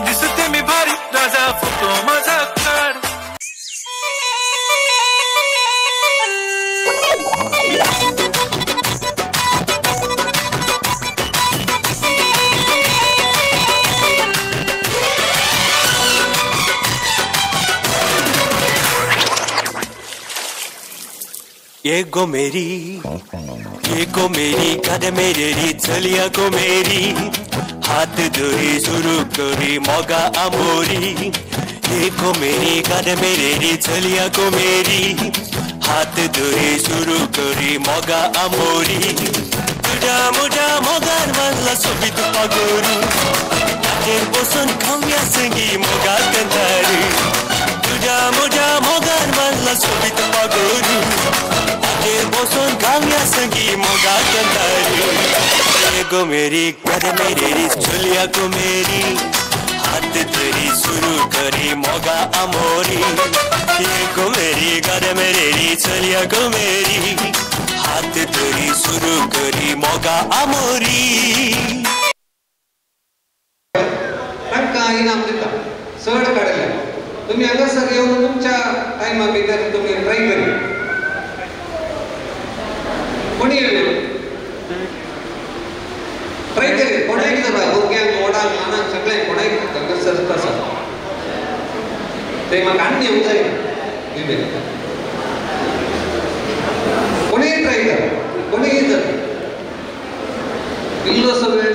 दिसते मी भारी राजा फोटो माझा काढ. ये गो मेरी कद मेरे री चलिया गो मेरी हाथ धोई शुरू करी मोगा आमोरी ये गो मेरी कद मेरे री चलिया गो मेरी हाथ धोई शुरू करी मोगा आमोरी तुझा मुझा मोगार मानला सोबीत पागोरू ताचेर बसून खावया संगी मोगा कंतारी तुझा मुझा मोगार मानला सोबीत पागोरू बसून खावया संगी मोगा कंतारी गो मेरी कद मेरे री चलिया गो मेरी हाथ धरी शुरू करी मोगा आमोरी ये गो मेरी कद मेरे री चलिया गो मेरी हाथ धरी शुरू करी मोगा आमोरी. तांकां इनाम दिता चड काडले तुमी हांगासर येवन तुमच्या टायमा भितर तुमी ट्राय करी कोणी येवया ट्राय करी कोणाक जाता भुरग्यांक व्हडांक ल्हानांक सगळ्यांक कोणाक हांगासर आसा ते म्हाका आनी येवंक जाय कोणीय ट्राय कर कोणीय जाता इल्लोसो वेळ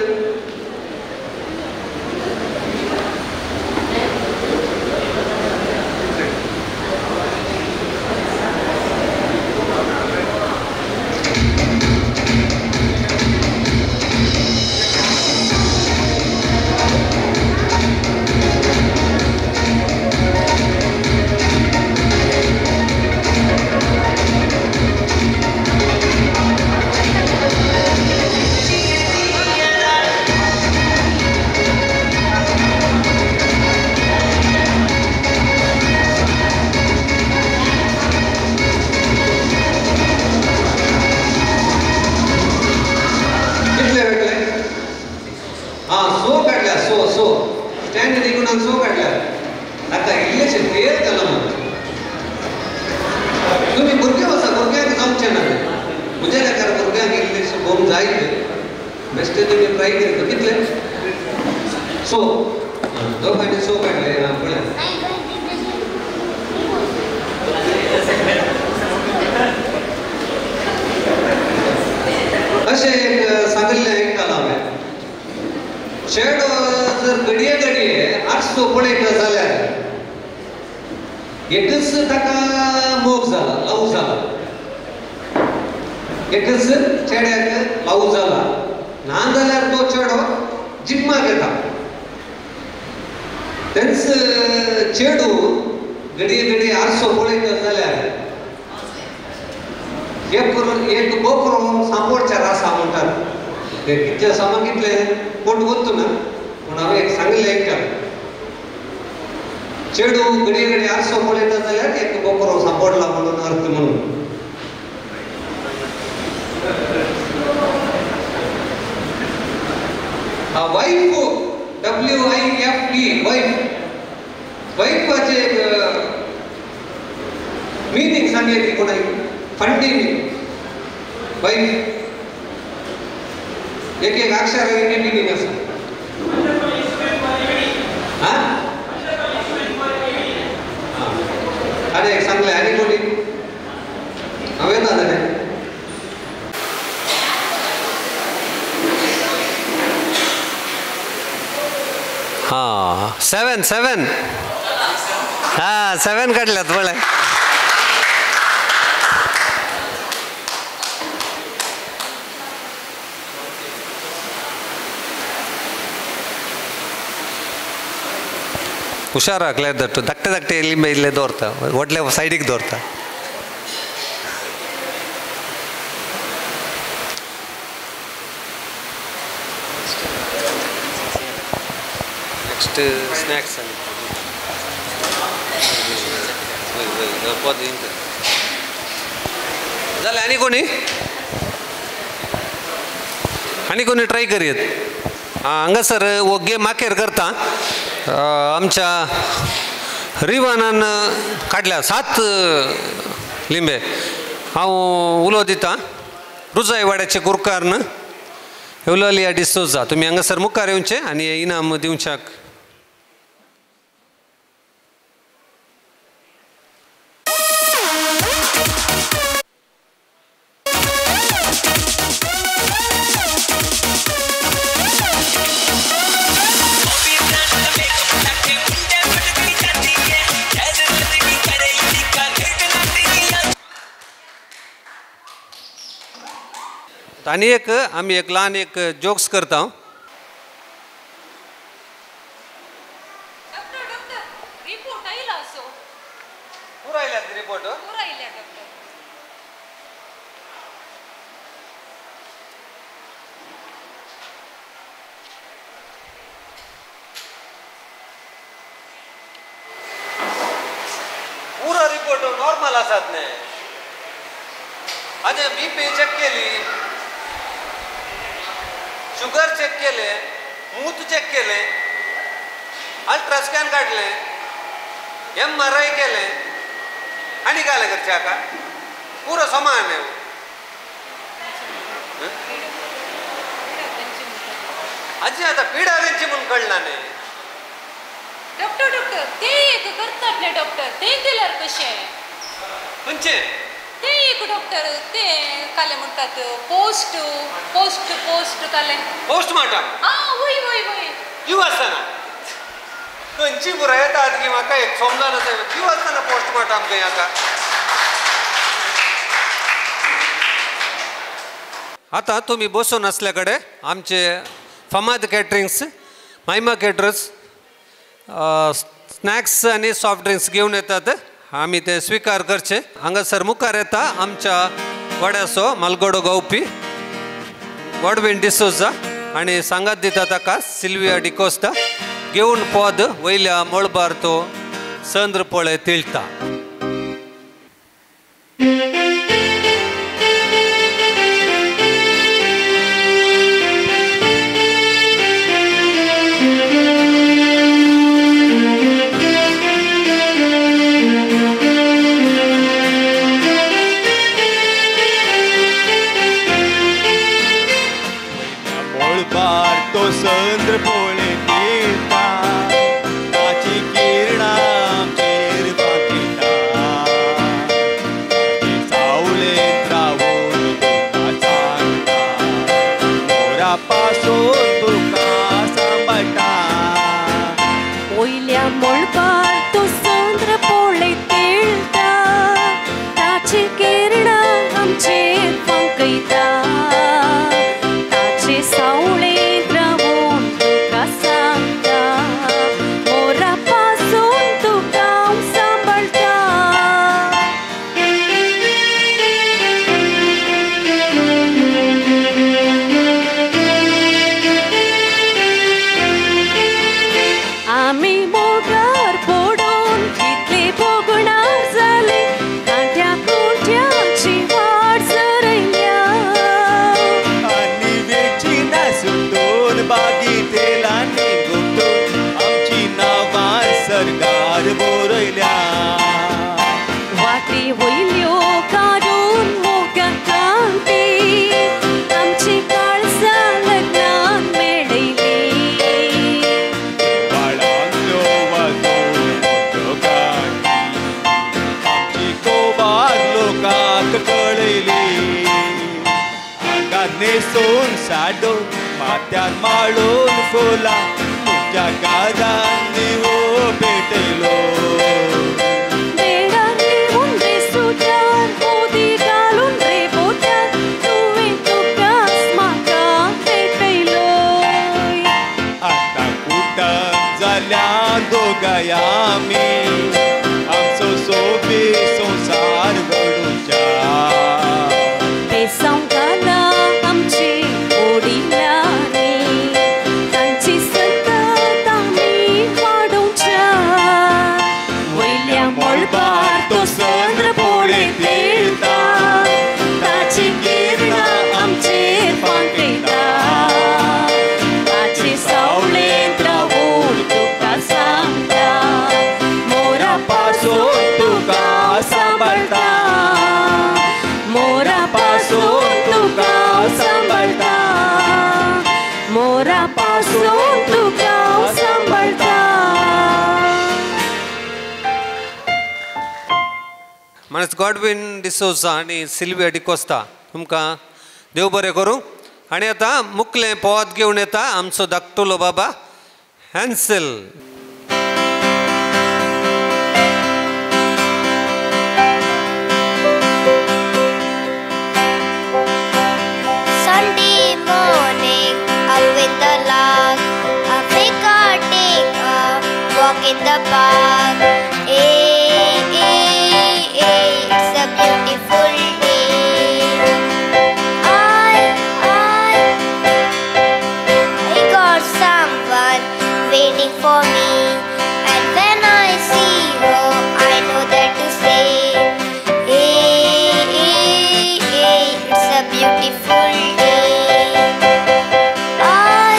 अशें एक सांगिल्लें आयकतालो हांवें चेडो जर घडये घडये आरसो पळयता जाल्यार एकच ताका मोग जाला, लव जाला, एकच चेड्याक लव जाला. ना जाल्यार तो चेडो जिम्माक येता. तेंच चेडू घडये घडये आरसो पळयता जाल्यार एक एक बोकरो सांपोडच्यार आसा म्हणटात. ते कितले सामान कितले पोट वत्तू ना, पूण हांवें एक सांगिल्लें एकट्या. चेडू घडये घडये आरसो पळयता जाल्यार एक बोकरो सांपडला म्हणून अर्थ म्हणून. वायफ, WIFE, wife, वायफाचे मिनींग सांगया की कोणाक फंडी वायफ एक एक अक्षर एक मिनींग आसा. हां आनी एक सांगलें आनी कोणी हांव येता जाल्यार. हां 7 7 हां 7 काडल्यात पळय. हुशार धाकटे धाकटे धाकटे लिंबे इल्ले दवरता, व्हडले सायडीक दवरता. नेक्स्ट स्नॅक्स जालें. आनी कोणी आनी कोणी ट्राय करयत? आं हांगासर हो गेम आखेर करता. आमच्या रिवानान काडल्या 7 लिंबे. हांव उलो दिता रुजायवाड्याचे गुरकारन एवलालिया डिसोजा, तुमी हांगासर मुखार येवचे आनी हें इनाम दिवच्याक. आनी एक आमी एक ल्हान एक जोक्स करता. डॉक्टर डॉक्टर रिपोर्ट आयला असो. पुरो आयल्यात रिपोर्ट? पुरो आयल्या डॉक्टर. पुरो रिपोर्ट नॉर्मल आसात न्ही. आनी बीपी चॅक केली, शुगर चेक केले, मूत चेक केले, अल्ट्रा स्कॅन काडले, MRI केले, आनी काय करचें हाका? पुरो समान. आजी आतां पिडा खंयची म्हूण कळना न्ही. डॉक्टर डॉक्टर ते एक करतात न्ही डॉक्टर, ते केल्यार कशें? खंयचें? ते एक डॉक्टर ते काले म्हणटात पोस्ट पोस्ट पोस्ट काले पोस्टमार्टम. हां वय वय वय जीव आसतना खंयची पुराय येतात की म्हाका एक समजना जीव आसतना पोस्टमार्टम खंय आतां. आतां तुमी बसून आसल्या कडेन आमचे फामाद कॅटरिंग्स मायमा कॅटरर्स स्नॅक्स आनी सॉफ्ट ड्रिंक्स घेवन येतात. आमी ते स्विकार करचे. हांगासर मुखार येता आमच्या वाड्याचो मालगडो गावपी गॉडविन डिसोजा आनी सांगात दिता ताका सिल्विया डिकोस्ता घेवन पद वयल्या मळबार तो चंद्र पळय तिळटा. पासून तुका. न्हेसून साडो माथ्यार माळून फुलां म्हज्या काळजान दिवो पेटयलो. दोगांय आमी आमचो सोबीत संवसार घडोवच्या. बेसांव घाला आमची वडिलांनी तांची सतत आमी वाडोवच्या. वयल्या मळबार तो चंद्र पळयत येता ताची किरणां आमचेर फांकयता. ताचे सावळेंत रावून तुका सांगता मोरा पासून तुका सांबाळटा मोरा पासून तुका सांबाळटा मोरा पासून तुका सांबाळटा. माणस गॉडविन डिसोजा आनी सिल्विया डिकोस्ता तुमकां देव बरें करूं. आनी आतां मुखलें पोवत घेवन येता आमचो धाकटुलो बाबा हॅन्सेल. Sunday morning, up with the lark, Africa take a walk in the park. Hey, hey, hey, it's a beautiful day. I got someone waiting for me, and when I see her, I know that to say, hey, hey, hey, it's a beautiful day. I,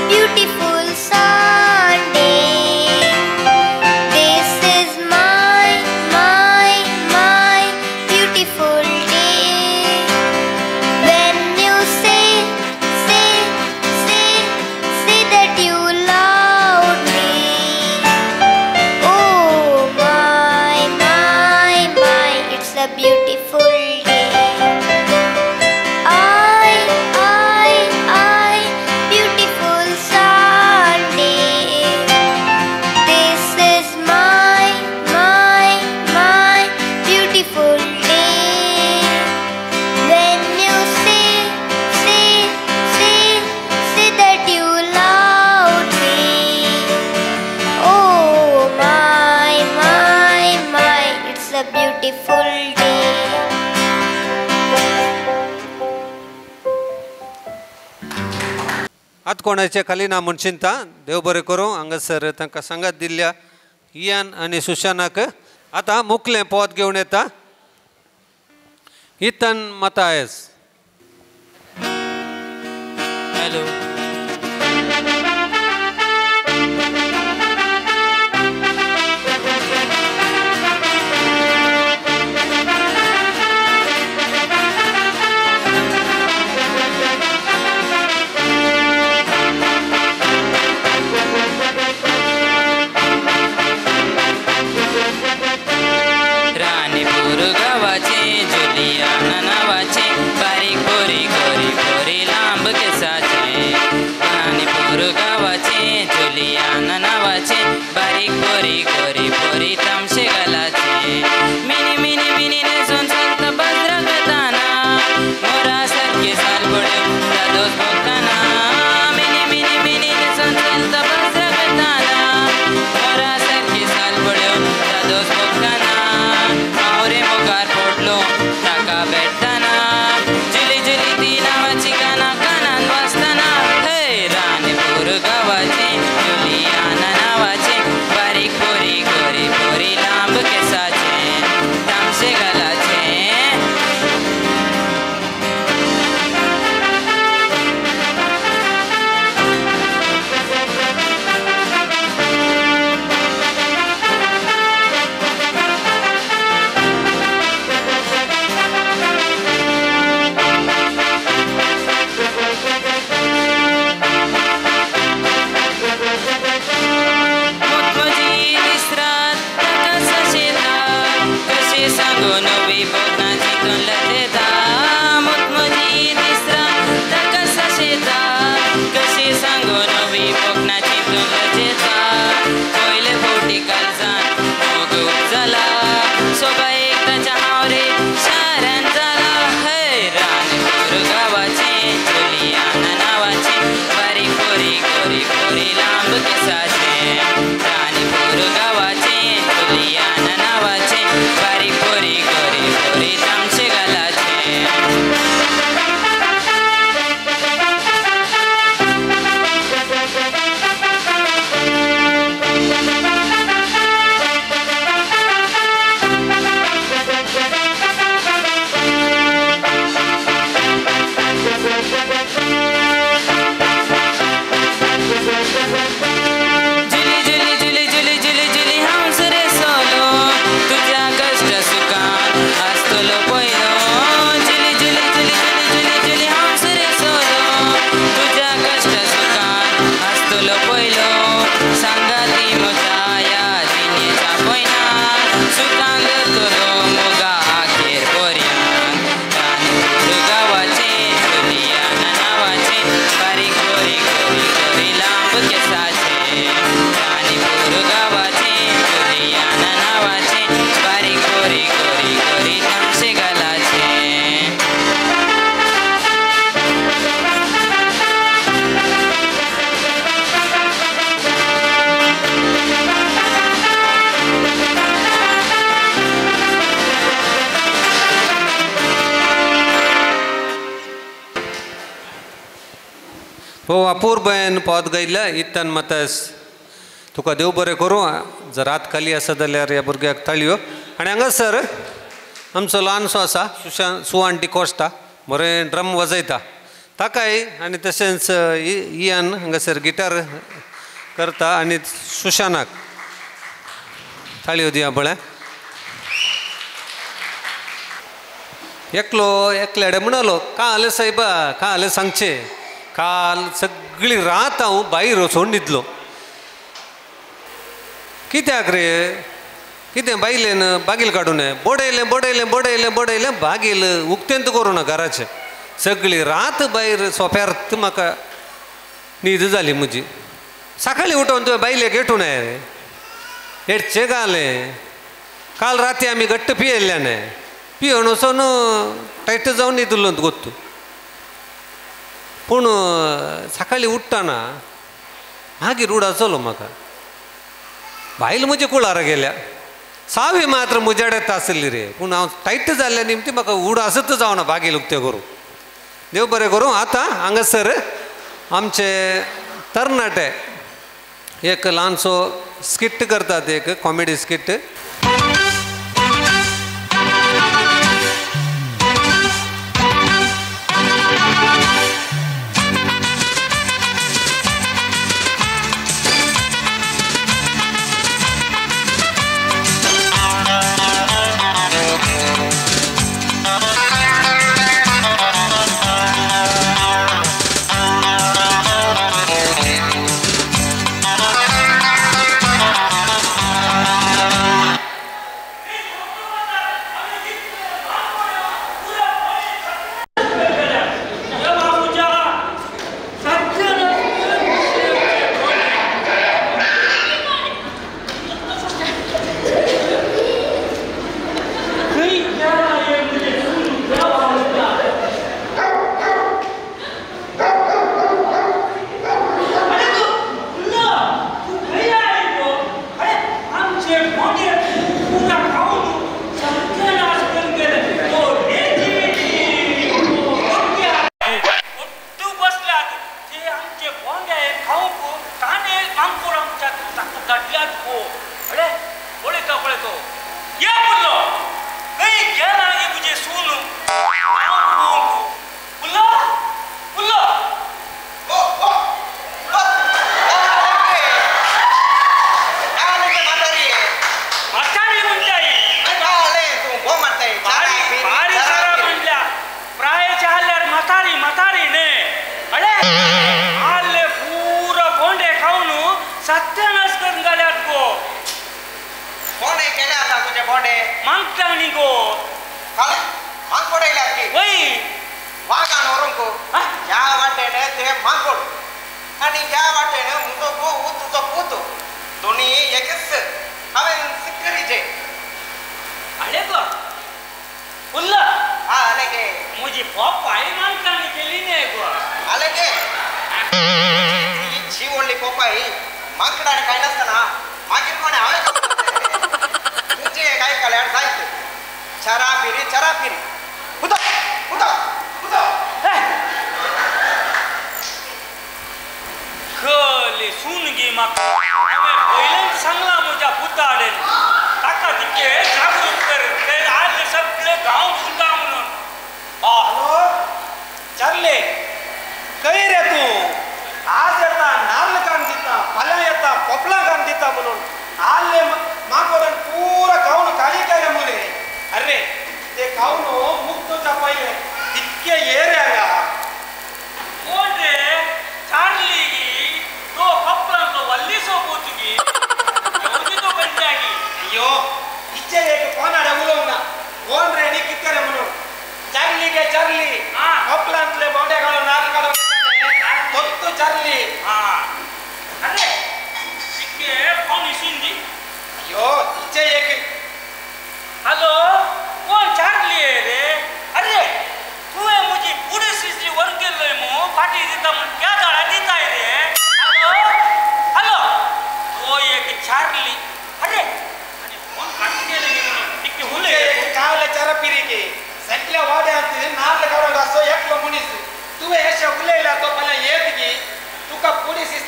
beautiful Sunday. This is my, my beautiful day. When you say, say, say, say that you love me. Oh my, my, my, it's a beautiful day. I, beautiful Sunday. This is my, my, my beautiful day. When you say, say, say, say that you love me. Oh my, my, my, it's a beautiful day. आतां कोणाचें खाली ना म्हूण चिंता देव बरें करूं. हांगासर तांकां सांगात दिल्ल्या इयान आनी सुशानाक आतां मुखलें पोवत घेवन येता इतन मतायस. हॅलो. राणीपूर गावाचे जुलियाना नावाचे बारीक पोरी गोरी पोरी लांब केसाचे. राणीपूर गावाचे जुलियाना नावाचे बारीक पोरी गोरी पोरी तामशे गालाचे. मिनी मिनी मिनी नेसून चलता बाजरा करताना मोरा सारखे सालबड्यो दादोस भोगताना. मिनी मिनी मिनी नेसून चलता बाजरा करताना मोरा सारखे सालबड्यो दादोस भोगताना. हांव रे मुखार पडलो ताका भेटताना जुली जुली ती नांवाची गाना कानान वाजताना. हे राणीपूर गांवाचे जुलियाना नांवाचे बारीक पोरी हो अपूर्बयन पद गायल्या इत्तान मातास तुका देव बरें करूं. जर रात खाली आसा जाल्यार ह्या भुरग्याक ताळयो. आनी हांगासर आमचो ल्हानसो आसा सुशांत सुवान डिकोस्टा बरें ड्रम वाजयता ताकाय आनी तशेंच इयान हांगासर गिटार करता आनी सुशानाक ताळयो दिया पळय. एकलो एकल्याडे म्हणालो काल सायबा काल सांगचें काल सगळी रात हांव भायर वचून न्हिदलो. कित्याक रे कितें बायलेन बागील काडून बडयलें बडयलें बडयलें बडयलें बागील उक्तेंत करूं ना घराचें सगळी रात भायर सोप्यार म्हाका न्हीद जाली म्हजी. सकाळीं उठोवन तुवें बायलेक हेटून रे हेटचें घालें. काल राती आमी घट्ट पियेल्ल्यान पिवन वचोन टायट जावन न्हिदलो गोत्तू. पूण सकाळीं उठ्ठना मागीर उडाचलो म्हाका बायल म्हजे कुळारा गेल्या सावी मात्र म्हज्याडेच आसली रे. पूण हांव टायट जाल्ल्या निमती म्हाका उड आसत जावना बागील उक्तें करूं. देव बरें करूं. आतां हांगासर आमचे तरणाटे एक ल्हानसो स्किट करतात एक कॉमेडी स्किट.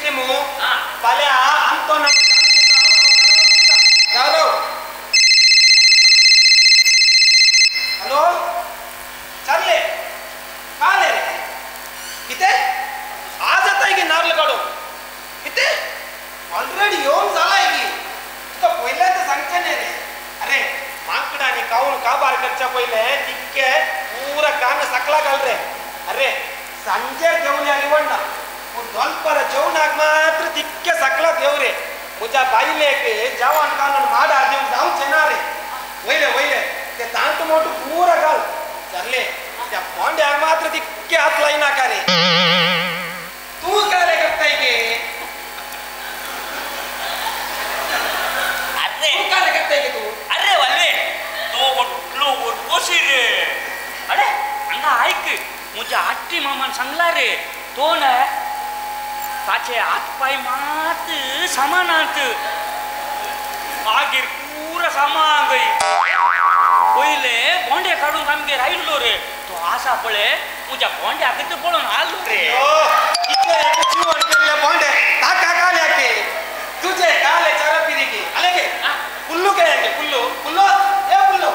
दिसली मू फाल्यां आमतो ना हॅलो हॅलो चालले काले रे कितें आज येताय की नार्ल काडूंक कितें ऑलरेडी येवन जालाय की तुका पयल्याच सांगचें न्ही रे. अरे माकडांनी खावन काबार करच्या पयलें तिक्के पुरा कान सकला घाल रे. अरे सांजेर देवल्या लिवणना पूण दोनपारा जेवणाक मात्र तिक्के सकला देव रे. म्हज्या बायलेक जेवण घालून माडार दिवंक जावचें ना रे. वयले वयले ते तांट मोटू पुरा घाल चल्ले त्या बोंड्याक मात्र तिक्के हात लायनाका रे. तूं काय करताय गे? तूं काय करताय गे तूं? अरे वल्ले तो वटलो वटकोशी रे. अरे हांगा आयक म्हज्या आट्टी मामान सांगला रे तो ना ताचे हात पांय मात सामानात मागीर पुरा सामान गई पयले बोंडे काडूंक आमगेर आयिल्लो रे तो आसा पळय म्हज्या बोंड्याक पळोवन आलो रे. बोंडे ताका काल्याके तुझे काले चरपिरिकी अलेगे पुल्लू काय पुल्लू पुल्लू ए पुल्लू.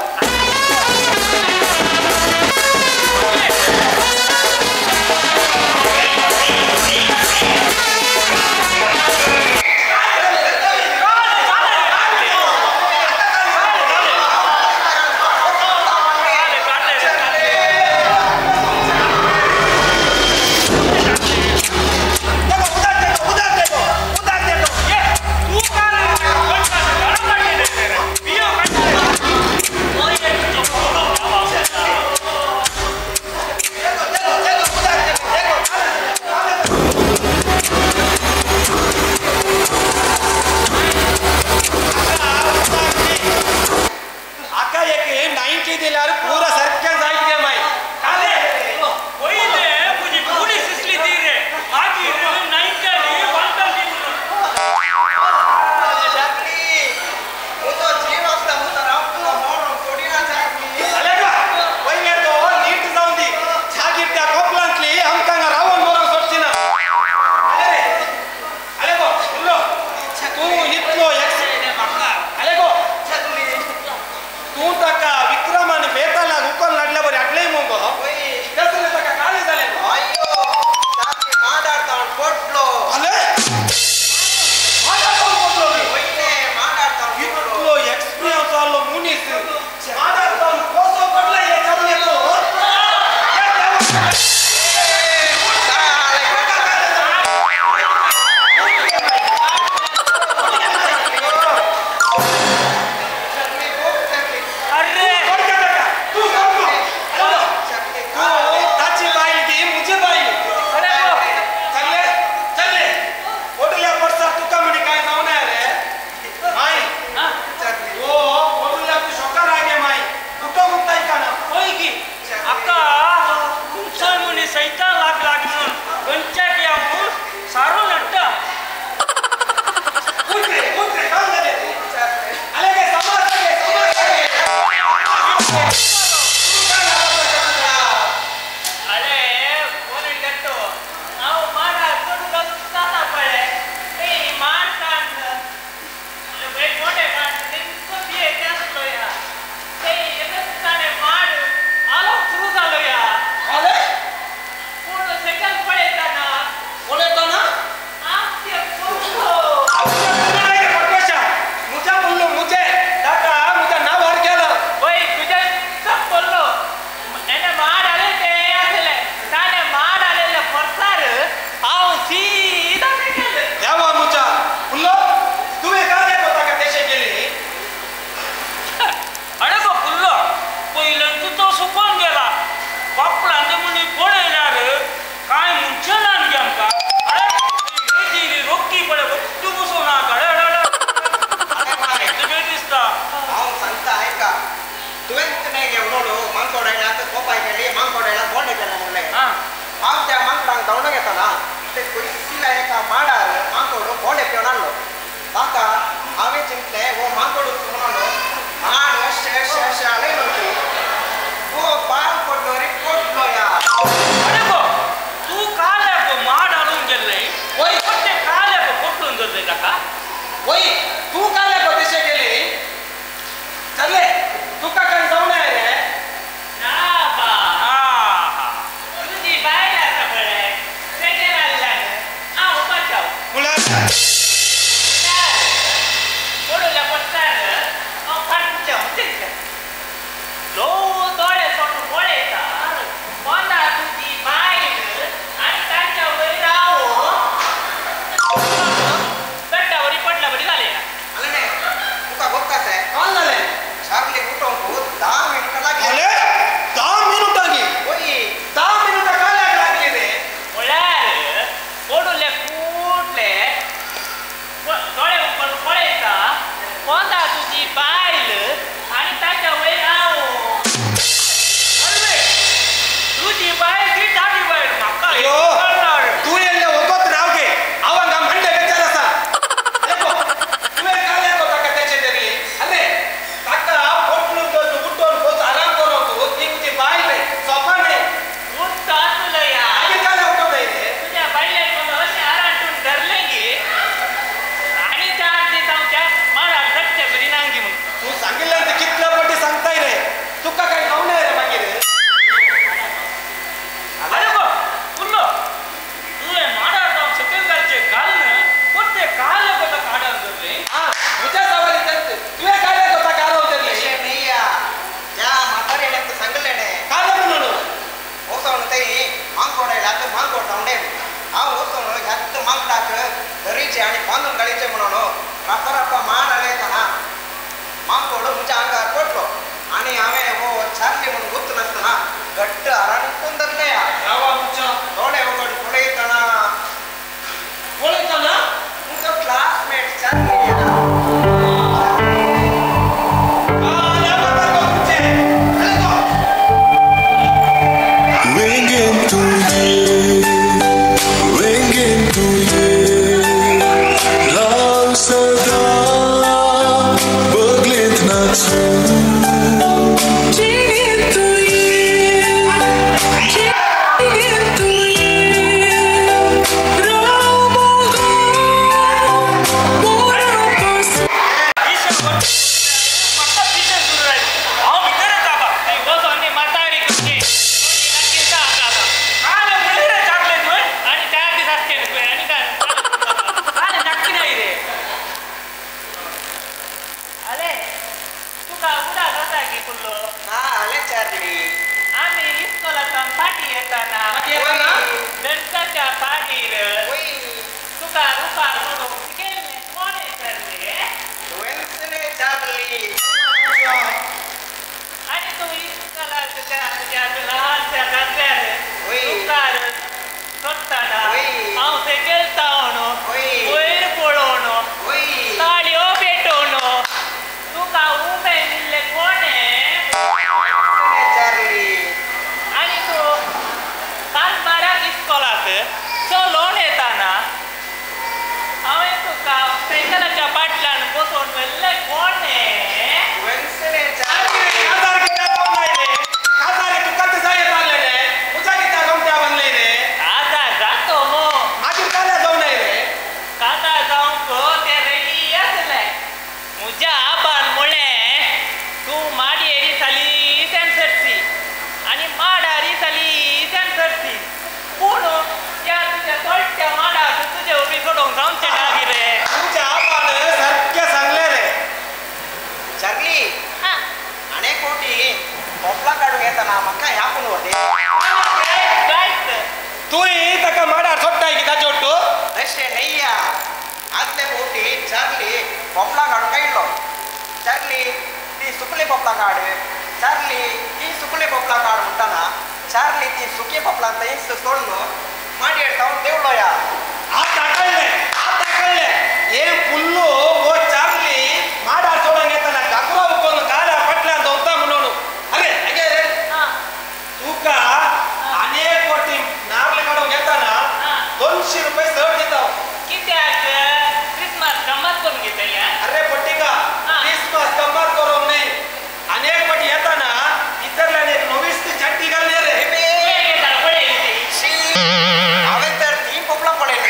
तू काल माड हाडूंक गेल्ले. पळयलें.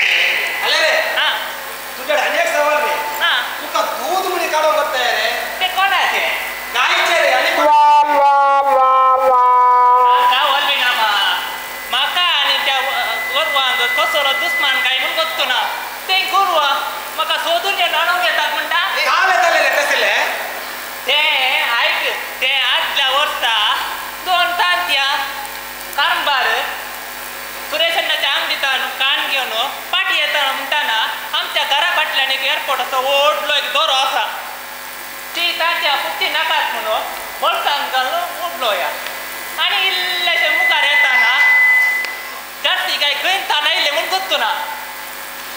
सोदून येवन हाडूंक येतात म्हणटा. काल येताले रे कसले ते आयक ते आदल्या वर्सा 2 तांतयां कारंबार सुरेशाच्या आंगडीतान कान घेवन पाटी येताना म्हणटाना आमच्या घरा फाटल्यान एक एअरपोर्ट आसा व्हडलो एक दोरो आसा ती तांतयां फुटची नाकात म्हणून बोल्सान घालून उडलो या आनी इल्लेशे मुखार येताना जास्ती काय खंय तान आयले म्हूण गोत्तुना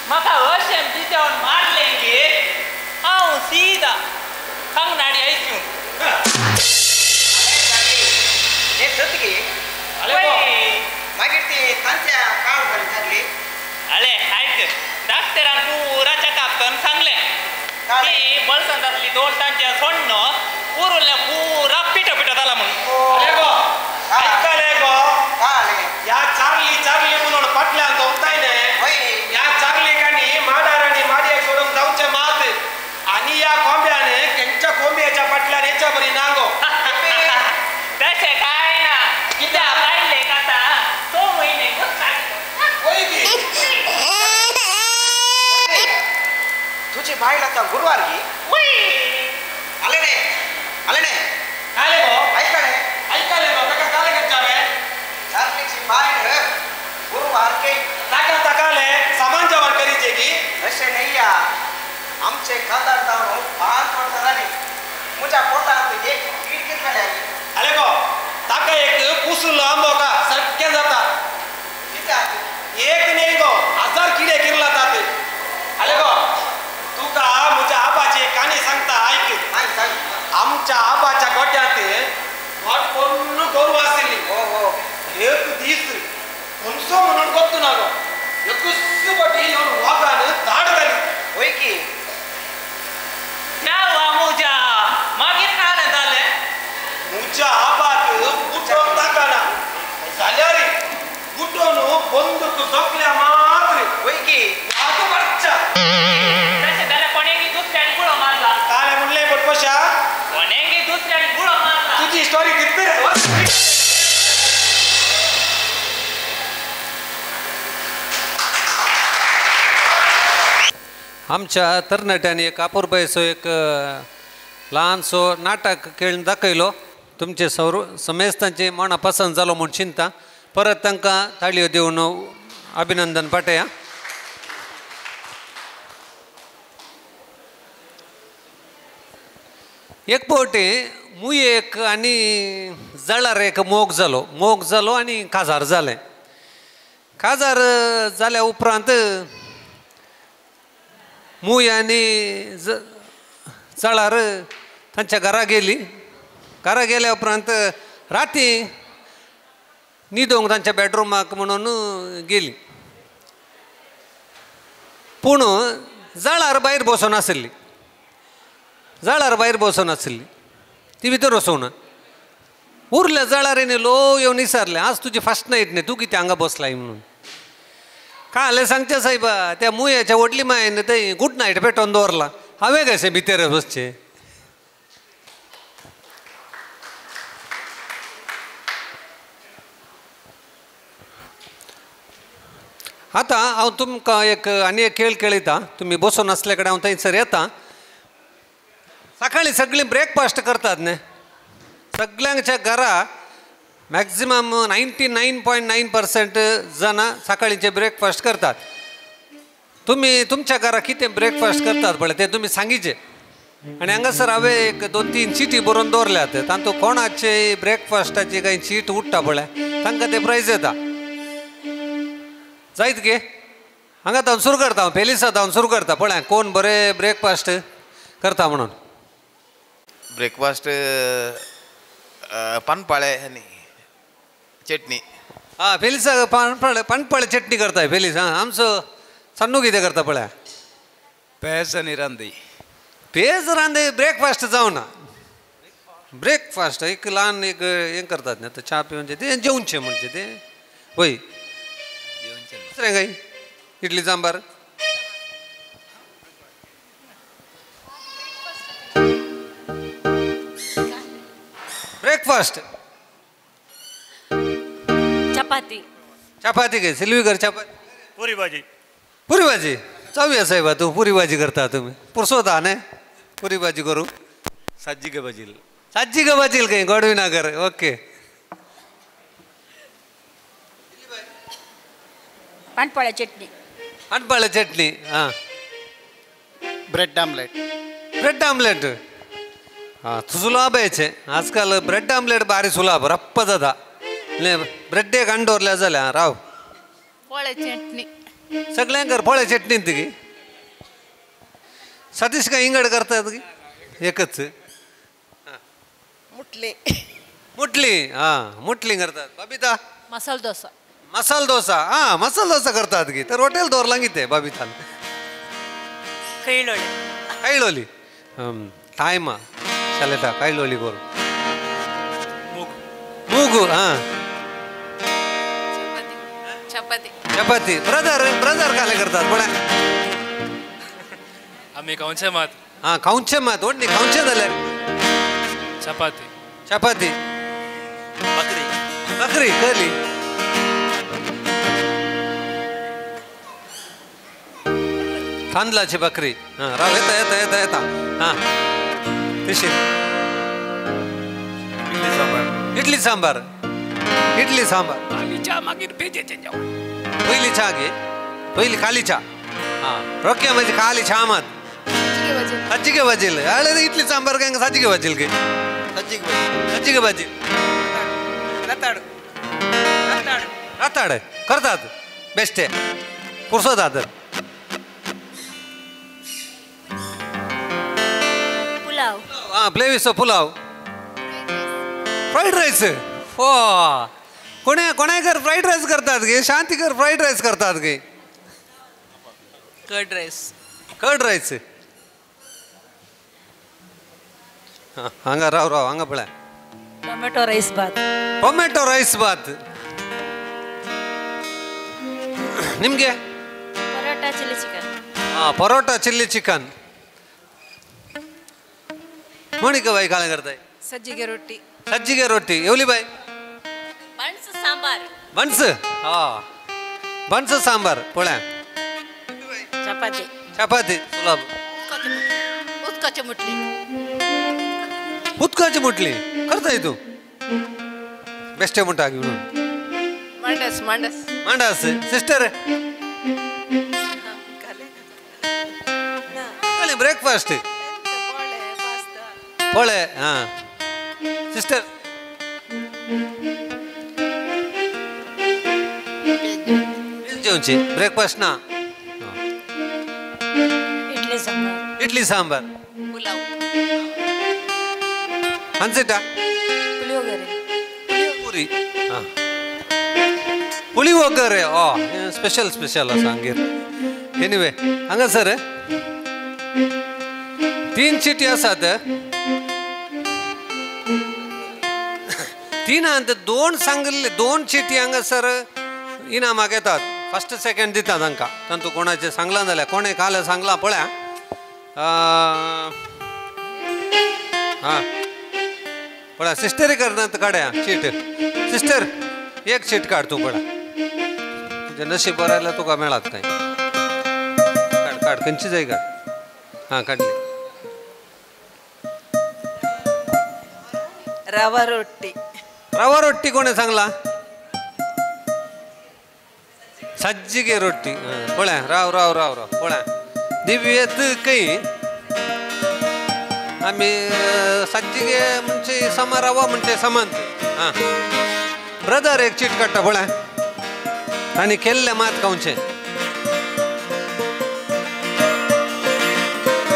म्हाका अशें तिच्यावन मारलें की हांव सीदा कंगनाडी आयसून. हे सत गे मागीर ती तांच्या काम करून सांगली. अळे आयक डॉक्टरान पुरा चेकअप करून सांगलें ती बळसान जातली 2 तांच्या सोडण उरलें पुरा पिठो पिठो जाला म्हणून. आयकले गो ह्या चार्ली चार्ली म्हणून फाटल्यान दवरताय न्ही ह्या चार्ली काणी माडार आनी माडयेक सोडूंक जावचें मात आनी ह्या कोंब्यान तेंच्या कोंब्याच्या फाटल्यान हेच्या बरी ना गो. तशें कांय ना कित्याक बायलेक आतां 6 म्हयने तुझी बायल आतां गुरवार गी. आले रे आले रे काले गो आयकले आयकले गो ताका काले करचावे चार्लीची बायल गुरवार के ताका ताकाले सामान जेवण करीचे की अशें न्हय या आमचे कांदार जावन 5 वर्सां जालीं म्हज्या पोटांत एक कीड किरकल्या. आले गो ताका एक कुसुलो आंबो का सारकें जाता कित्याक एक न्हय गो 1000 किडे किरला तात. आले गो तुका म्हज्या आबाची एक काणी सांगता आयक. आमच्या आबाच्या गोट्यांत घोट कोन्न गोरवां आशिल्ली. एक दीस खंयचो म्हणून गोत्तू ना गो एकूच फावटी येवन वागान धाड घाली. वय की म्हज्या मागीर कांय जालें म्हज्या आबाक उठोवंक ताकना जाल्यार उठोवन बंदूक जोखल्या मात्र. वय की वाग मारच्या तशें जाल्यार कोणेंगी दुसऱ्यान गुळो मारला. कालें म्हणलें पटपशा कोणेंगी दुसऱ्यान गुळो मारला. तुजी स्टोरी कितली रे. आमच्या तरणाट्यांनी एक अपुरबायेचो एक ल्हानसो नाटक खेळून दाखयलो. तुमचे समेस्तांचे मना पसंत जालो म्हूण चिंता. परत तांकां ताळयो दिवन अभिनंदन पाटया. एक फावटी मुयेक आनी जळार एक मोग जालो. मोग जालो आनी काजार जालें. काजार जाल्या उपरांत मूय आनी जळार तांच्या घरा गेली. घरा गेल्या उपरांत राती न्हिदोंक तांच्या बेडरुमाक म्हणून गेली. पूण जळार भायर बसून आशिल्ली. जळार भायर बसून आशिल्ली ती भितर वचूंक ना. उरल्या जळारीनी लो येवन विचारलें आज तुजी फर्स्ट नायट न्ही तूं कितें हांगा बसलाय म्हणून. काले सांगचें सायबा त्या मुयेच्या व्हडली मायन थंय गुड नायट पेटोवन दवरला हांवें कशें भितर बसचें. आतां हांव तुमकां एक आनी एक खेळ खेळयता. तुमी बसून आसल्या कडेन हांव थंयसर येता. सकाळीं सगळीं ब्रेकफास्ट करतात न्ही सगळ्यांच्या घरा मॅक्झिमम 99.9% जाणां सकाळींचे ब्रेकफास्ट करतात. तुमी तुमच्या घरा कितें ब्रेकफास्ट करतात पळय तें तुमी सांगिचें. आनी हांगासर हांवें एक 2-3 चिटी बरोवन दवरल्यात. तातूंत कोणाचे ब्रेकफास्टाची कांय चीट उडटा पळय तांकां ते प्रायज येता. जायत गे हांगा तावन सुरू करता हांव फेलिसा तावन सुरू करता पळय कोण बरें ब्रेकफास्ट करता म्हणून. ब्रेकफास्ट पानपाळे आनी चटणी. आं फेलिसा पानपाळे पानपाळे चटणी करताय फेलिस. आं आमचो सन्नू कितें करता पळय. पेज आनी रांदय. पेज रांदय ब्रेकफास्ट जावना. ब्रेकफास्ट एक ल्हान एक हें करतात न्ही आतां च्या पिवन तें जेवचें म्हणजे तें वय. दुसरें काय इडली सांबार. ब्रेकफास्ट चपाती. चपाती काय सिल्वी कर चपाती. पुरी भाजी. पुरी भाजी. जावया साहेबा तूं पुरी भाजी करता तुमी पुरसोता न्ही पुरी भाजी करूं सज्जिके भाजी सज्जिके भाजी खंय गॉडविनागर ओके पानपोळ्या चटणी पानपोळ्या चटणी हां ब्रेड आमलेट ब्रेड आमलेट हां सुलाभ यायचे आजकाल ब्रेड आमलेट भारी सुलाभ रप्प जाता ब्रेड एक अंड दवरल्या जाल्यार राव पोळे चटणी सगळ्यांक कर पोळे चटणी ती सतीश काय इंगड करतात की एकच मुटली मुटली हां मुटली करतात बबिता मसाला डोसा मसाला डोसा हां मसाला डोसा करतात की तर हॉटेल दवरलां कितें बबितान कैलोली कैलोली टायमा चलता कैलोली करू मूग मूग हां चपाती चपाती चपाती ब्रदर ब्रदर काले करतात पळय आमी खावचे मात हां खावचे मात ओडणी खावचे जाल्यार चपाती चपाती बकरी बकरी कली तांदळाची बकरी हां राव येता येता येता येता हां तशी इडली सांबार इडली सांबार इडली सांबार खाली च्या मागीर पेजेचें जेवण पयली च्या घे पयली खाली च्या हां रोक्या म्हणजे खाली च्या मात सज्जिके भाजील अरे इडली सांबार काय सज्जिके भाजील गे सज्जिके भाजी रताड रताड रताड करतात बेस्ट पुरसोतात पुलाव हां प्लेविसो पुलाव फ्राईड राईस हो कोणा कोणाकर फ्राईड राईस करतात गे शांतीकर फ्राईड राईस करतात गे कर्ड राईस कर्ड राईस हां हांगा राव राव हांगा पळय टोमॅटो राईस भात टोमॅटो राईस भात निमगे परोटा चिल्ली चिकन हां परोटा चिल्ली चिकन मोनिका बाई काय करताय सज्जिगे रोटी सज्जिगे रोटी येवली बाई बन्स सांबार बन्स हां बन्स सांबार पळय चपाती चपाती सुलाभ उदकाची मुटली उदकाची मुटली करताय तूं बेश्टे म्हणटा म्हणून मांडस मांडस मांडस सिस्टर ब्रेकफास्ट पोळे हां सिस्टर जेवची ब्रेकफास्ट ना इडली सांबार इडली सांबार पुलाव हंसिटा पुलियोगरे पुरी हां पुलियोगरे ओ स्पेशल स्पेशल आसा हांगेर एनिवे हांगासर तीन चिटी आसात तीनांत दोन सांगिल्ले दोन चिटी हांगासर इनामाक येतात फर्स्ट सेकंड दिता तांकां तांतू कोणाचें सांगलां जाल्यार कोणें काल सांगलां पळया हां पळया सिस्टरी करनात काडया चीट सिस्टर एक चीट काड तूं पळया तुजें नशीब बरें जाल्यार तुका मेळत कांय काड काड खंयची जाय काड हां काडली रवा रोटी रवा रोटी कोणें सांगला सज्जिगे रोटी पळय राव राव राव राव पळय दिव्येत खंय आमी सज्जिगे म्हणजे समा रवा म्हणजे समान हां ब्रदर एक चीट काडटा पळय आनी केल्लें मात खावचें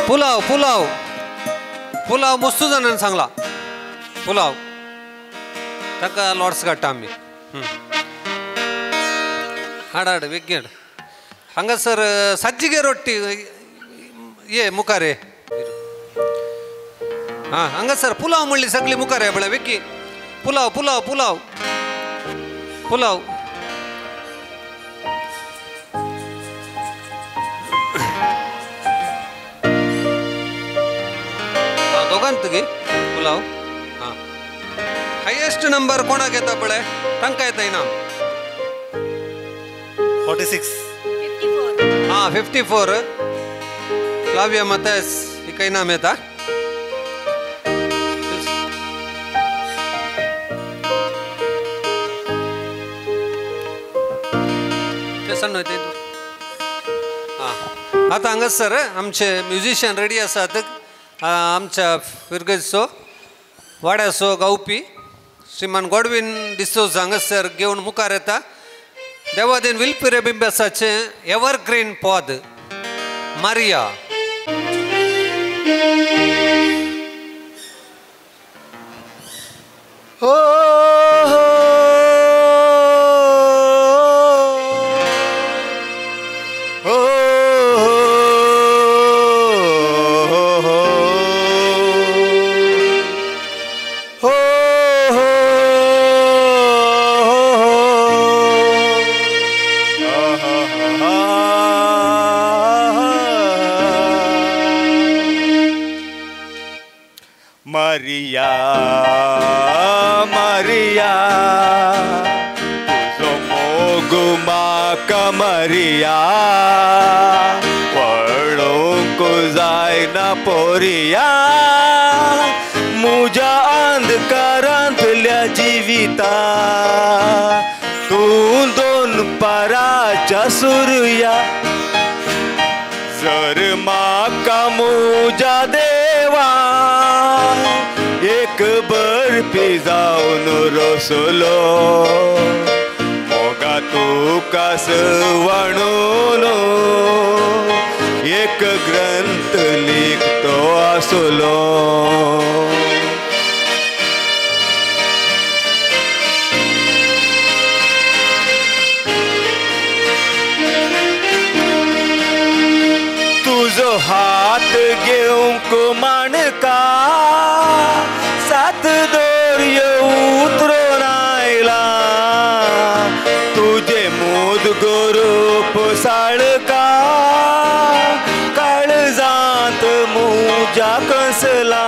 पुलाव पुलाव पुलाव मस्तू जाणांनी सांगला पुलाव ताका लॉर्ड्स काडटा आमी हाड हाड बेगीन हाड हांगासर सज्जिगे रोटी ये मुखार ये हां हांगासर पुलाव म्हणली सगळी मुखार ये पळय बेगीन पुलाव पुलाव पुलाव पुलाव दोगांत तुगे पुलाव हां हायेस्ट नंबर कोणाक येता पळय तांकां येता इनाम 46 हां आं 54 फ्लाविया मतायस हिका इनाम येता. आतां हांगासर आमचे म्युजिशियन रेडी आसात. आमच्या फिरगजचो वाड्याचो गावपी श्रीमान गॉडविन डिसोजा हांगासर घेवन मुखार येता. देवादेन विल्पिरे बिंबेसाचें एवरग्रीन पद मारिया. Maria, Maria, तुजो मोग म्हाका मारिया, पळोवंक जायना पोरिया, म्हज्या अंधकारांतल्या जिविता, तूं दोन पाराच्या सुर्या, जर म्हाका म्हज्या देवा एक बर्फी जावन रसलो, मोगा तुका सवणून एक ग्रंथ लिखतो आसलो. तुजो हात घेवंक माणका सात दोरयो उतरून आयला, तुजें मूद गोरूप साळका काळजांत म्हज्या कसला,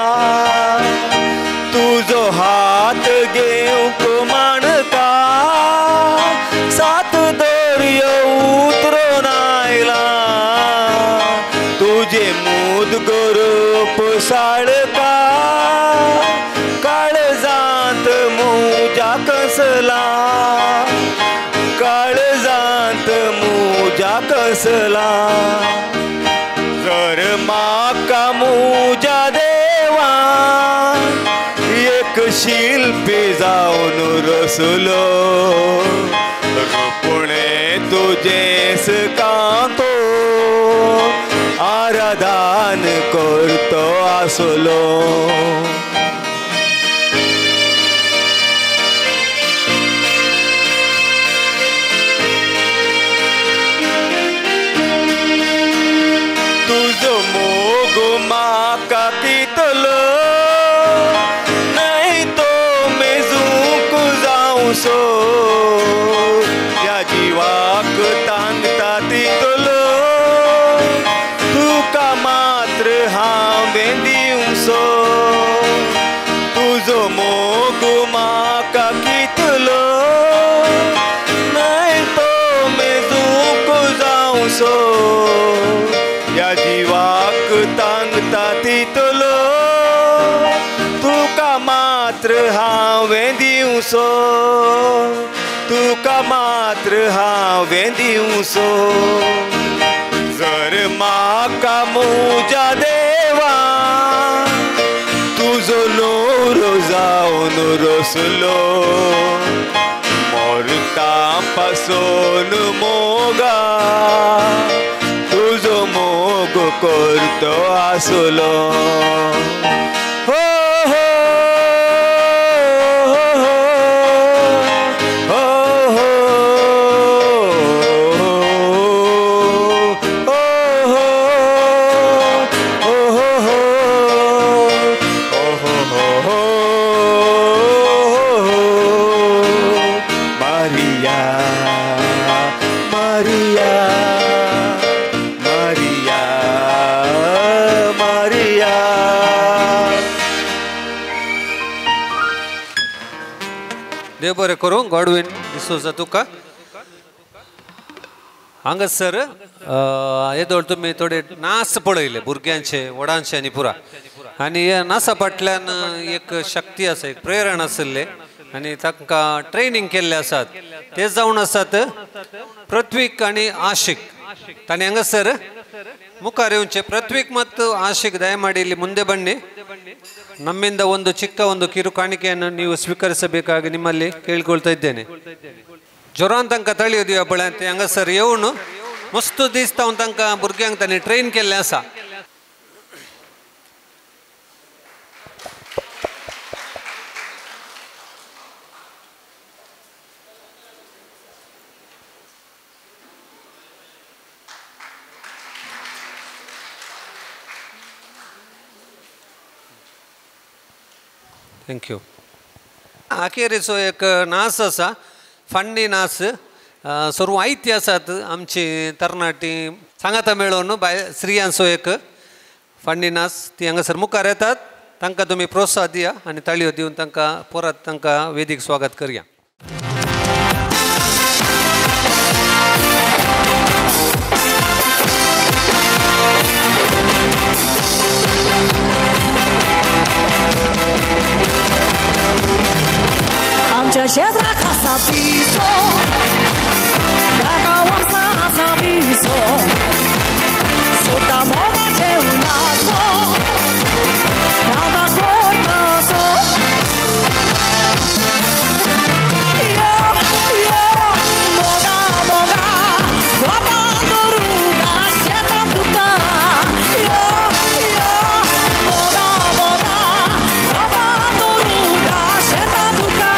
तुजो हात घेवंक माणका सात दोरयो उतरून आयला, तुजें मूद गोरूप साळका काळजांत म्हज्या कसला, काळजांत म्हज्या कसला, जर म्हाका म्हज्या देवा एक शिल्पी जावन रसलो, रुपणें तुजें सकांतो आराधन करतो आसलो. तुजो मोग म्हाका कितलो न्हय तो मेजूंक जावसो, ह्या जिवाक तांकता तितलो तुका मात्र हांवें दिवसो, तुजो मोग म्हाका कितलो न्हय तो मेजूंक जावसो, ह्या जिवाक तांकता तितलो तुका मात्र हांवें दिवसो, तुका मात्र हांवें दिवसो, जर म्हाका म्हज्या देवा तुजो न्हवरो जावन रसलो, मरता पासून मोगा तुजो मोग करतो आसलो. हो हो हो हो हो हो Maria, Maria, Maria, Maria. देव बरें करूं गॉडविन डिसोजा तुका. हांगासर येदोळ तुमी थोडे नाच पळयले भुरग्यांचे व्हडांचे आनी पुरा आनी ह्या नासा फाटल्यान एक शक्ती आसा, एक प्रेरणा आशिल्ले आनी तांकां ट्रेनींग केल्ले आसात ते जावन आसात पृथ्वीक आनी आशिक. तांणी हांगासर ಮುಖಾರ್ येवचे. ಪೃಥ್ವಿಕ್ ಮತ್ತು ಆಶಿಕ್ ದಯಮಾಡಿ ಇಲ್ಲಿ ಮುಂದೆ ಬನ್ನಿ. ನಮ್ಮಿಂದ ಒಂದು ಚಿಕ್ಕ ಒಂದು ಕಿರು ಕಾಣಿಕೆಯನ್ನು ನೀವು ಸ್ವೀಕರಿಸಬೇಕಾಗಿ ನಿಮ್ಮಲ್ಲಿ ಕೇಳಿಕೊಳ್ತಾ ಇದ್ದೇನೆ. ಜ್ವರಾನ್ ತನಕ ತಳಿಯೋದು ಬಳೆ ಹಂಗಸರ್ येवन मस्त दिसता तांकां भुरग्यांक तांणी ट्रेन केल्लें आसा. Thank you. अखेरीचो एक नाच आसा, फन्नी नाच. सर्व आयती आसात आमची तरणाटी सांगाता मेळोवन बाय स्त्रियांचो एक फन्नी नाच ती हांगासर मुखार येतात. तांकां तुमी प्रोत्साहन दिया आनी ताळयो दिवन तांकां परत तांकां वेदीक स्वागत करया. आमच्या शेजराक आसा पिसो, ताका वर्सां आसा पिसो, सोडटा मोगाचे उलासो, ताका कोणाचो. यो यो मोगा मोगा बाबा करूं शेतां तुका, यो यो मोगा मोगा बाबा करूं शेतां तुका.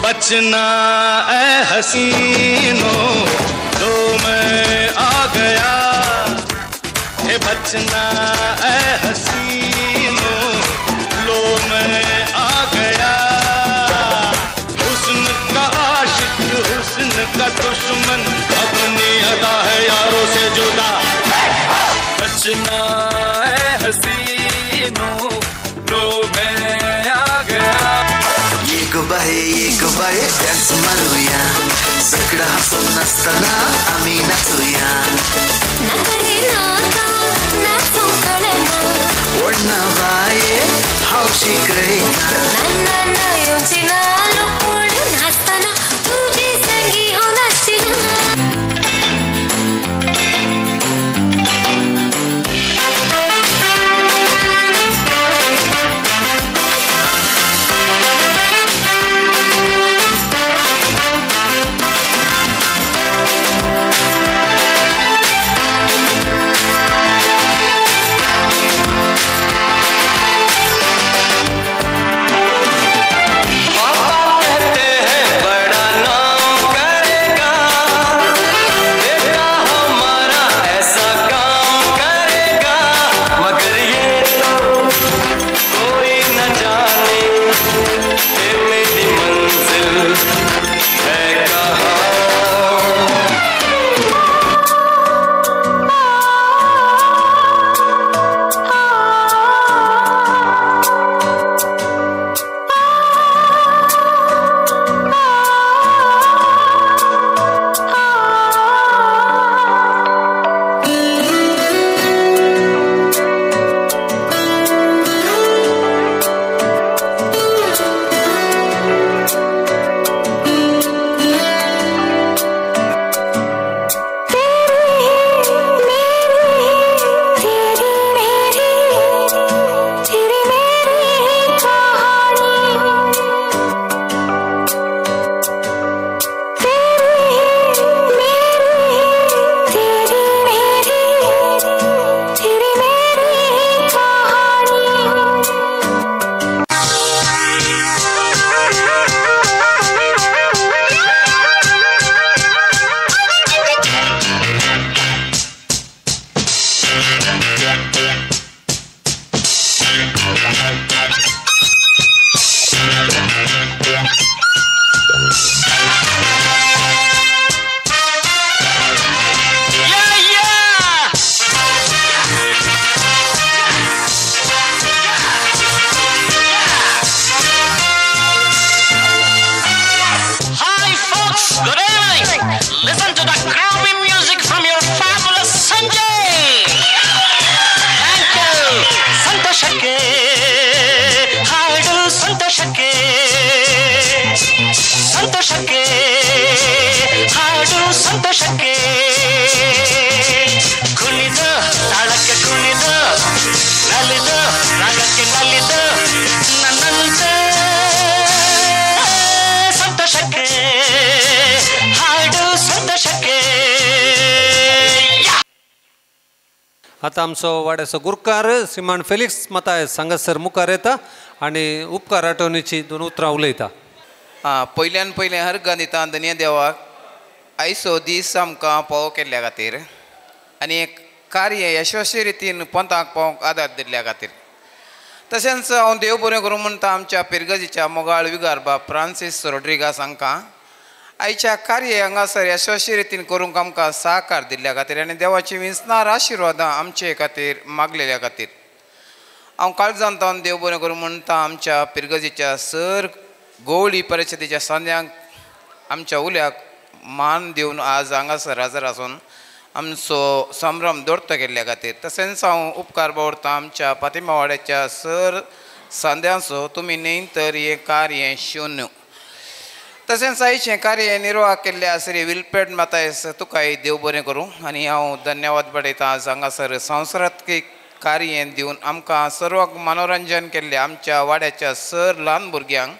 बचना ऐ हसीनो जो मैं आ गया, हे बचना ऐ हसीनो लो मैं आ गया. हुस्न का आशिक हुस्न का दुश्मन अपनी अदा है यारों से जुदा. बचना ऐ हसीनो लो मैं आ गया. एक बाये डान्स मारूया, सगळं हसून नाचताना आम्ही नाचूया. ओढणा बाये हौशी कळयता, Papa. ಸಂತೋಷಕ್ಕೆ, ಹಾಡು ಸಂತೋಷಕ್ಕೆ. ಕುಣಿದು ತಾಳಕ್ಕೆ ಕುಣಿದು, ನಲಿದು ರಾಗಕ್ಕೆ ನಲಿದು, ನನ್ನಂತೆ ಸಂತೋಷಕ್ಕೆ, ಹಾಡು ಸಂತೋಷಕ್ಕೆ. आतां आमचो वाड्याचो गुरकार श्रीमान फेलिक्स मतायस हांगासर मुखार येता आनी उपकार आठवणीची दोन उतरां उलयता. पयल्यान पयलें हरगां दिता धनया देवाक आयचो दीस आमकां पावो केल्ल्या खातीर आनी कार्य यशस्वी रितीन पंथाक पावोवंक आदार दिल्ल्या खातीर. तशेंच हांव देव बरें करूं म्हणटा आमच्या पिरगजीच्या मोगाळ विगार बाब फ्रांसीस रोड्रिगास हांकां आयच्या कार्य हांगासर यशस्वी रितीन करूंक आमकां सहकार दिल्ल्या खातीर आनी देवाची विंचणार आशिर्वादां आमचे खातीर मागलेल्या खातीर. हांव काळजान तावन देव बरें करूं म्हणटा आमच्या पिरगजीच्या सर गोवळी परिशदेच्या सांद्यांक आमच्या उल्याक मान दिवन आज हांगासर हजर आसून आमचो संभ्रम दोडतो केल्ल्या खातीर. तशेंच हांव उपकार बावडटा आमच्या फातिमा वाड्याच्या सर सांद्यांचो, तुमी न्ही तर हें कार्य शून्य. तशेंच आयचें कार्य निर्वाह केल्ल्या श्री विल्फ्रेड मातायस तुकाय देव बरें करूं आनी हांव धन्यवाद बडयतां आज हांगासर सांस्कृतीक कार्य दिवन आमकां सर्वांक मनोरंजन केल्लें आमच्या वाड्याच्या सर ल्हान भुरग्यांक,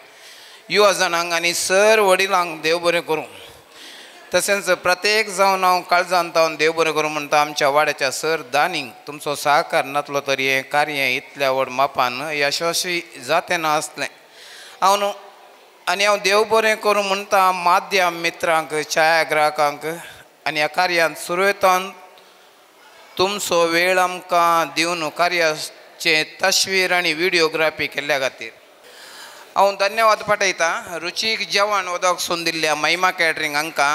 युवा जाणांक आनी सर वडिलांक देव बरें करूं. तशेंच प्रत्येक जावन हांव काळजान तावन देव बरें करूं म्हणटा आमच्या वाड्याच्या सर दानींक, तुमचो सहकार नासलो तर हें कार्य इतल्या व्हड मापान यशस्वी जातें नासलें. हांव न्हू आनी हांव देव बरें करूं म्हणटा माध्यम मित्रांक, छायाग्राहकांक आनी ह्या कार्यांत सुरवेतान तुमचो वेळ आमकां दिवन कार्याचें तस्वीर आनी विडियोग्राफी केल्ल्या खातीर हांव धन्यवाद पाठयतां. रुचीक जेवण वदक सून दिल्ल्या महिमा कॅटरींग हांकां,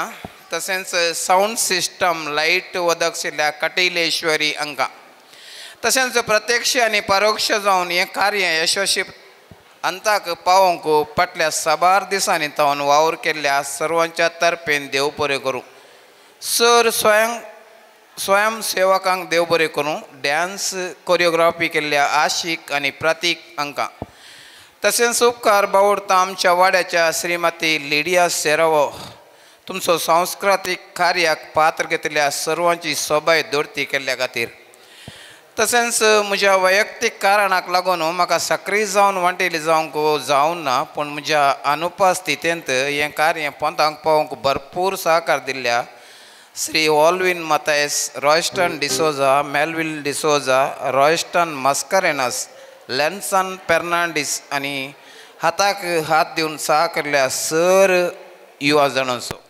तशेंच सावंड सिस्टम लायट वदक शिल्ल्या कटिलेश्वरी हांकां, तशेंच प्रत्यक्ष आनी परोक्ष जावन हें कार्य यशस्वी अंताक पावोवंक फाटल्या साबार दिसांनी तावन वावर केल्ल्या सर्वांच्या तर्फेन देव बरें करूं. सर स्वयंसेवकांक देव बरें करूं. डांस कोरियोग्राफी केल्ल्या आशीक आनी प्रतीक हांकां, तशेंच उपकार बावडता आमच्या वाड्याच्या श्रीमती लिडिया सेरावो, तुमचो सांस्कृतीक कार्याक पात्र घेतिल्ल्या सर्वांची सोबाय दोडती केल्ल्या खातीर. तशेंच म्हज्या वैयक्तीक कारणाक लागून म्हाका सक्रीय जावन वांटेली जावंक जावंक ना, पूण म्हज्या अनुपस्थितेंत हें कार्य पंथाक पावोवंक भरपूर सहकार दिल्ल्या श्री ऑलविन मतायस, रॉयस्टन डिसोजा, मेलविल डिसोजा, रॉयस्टन मस्करेनस, लेन्सन फेर्नांडीस आनी हाताक हात दिवन सहकारल्या सर युवा जाणांचो.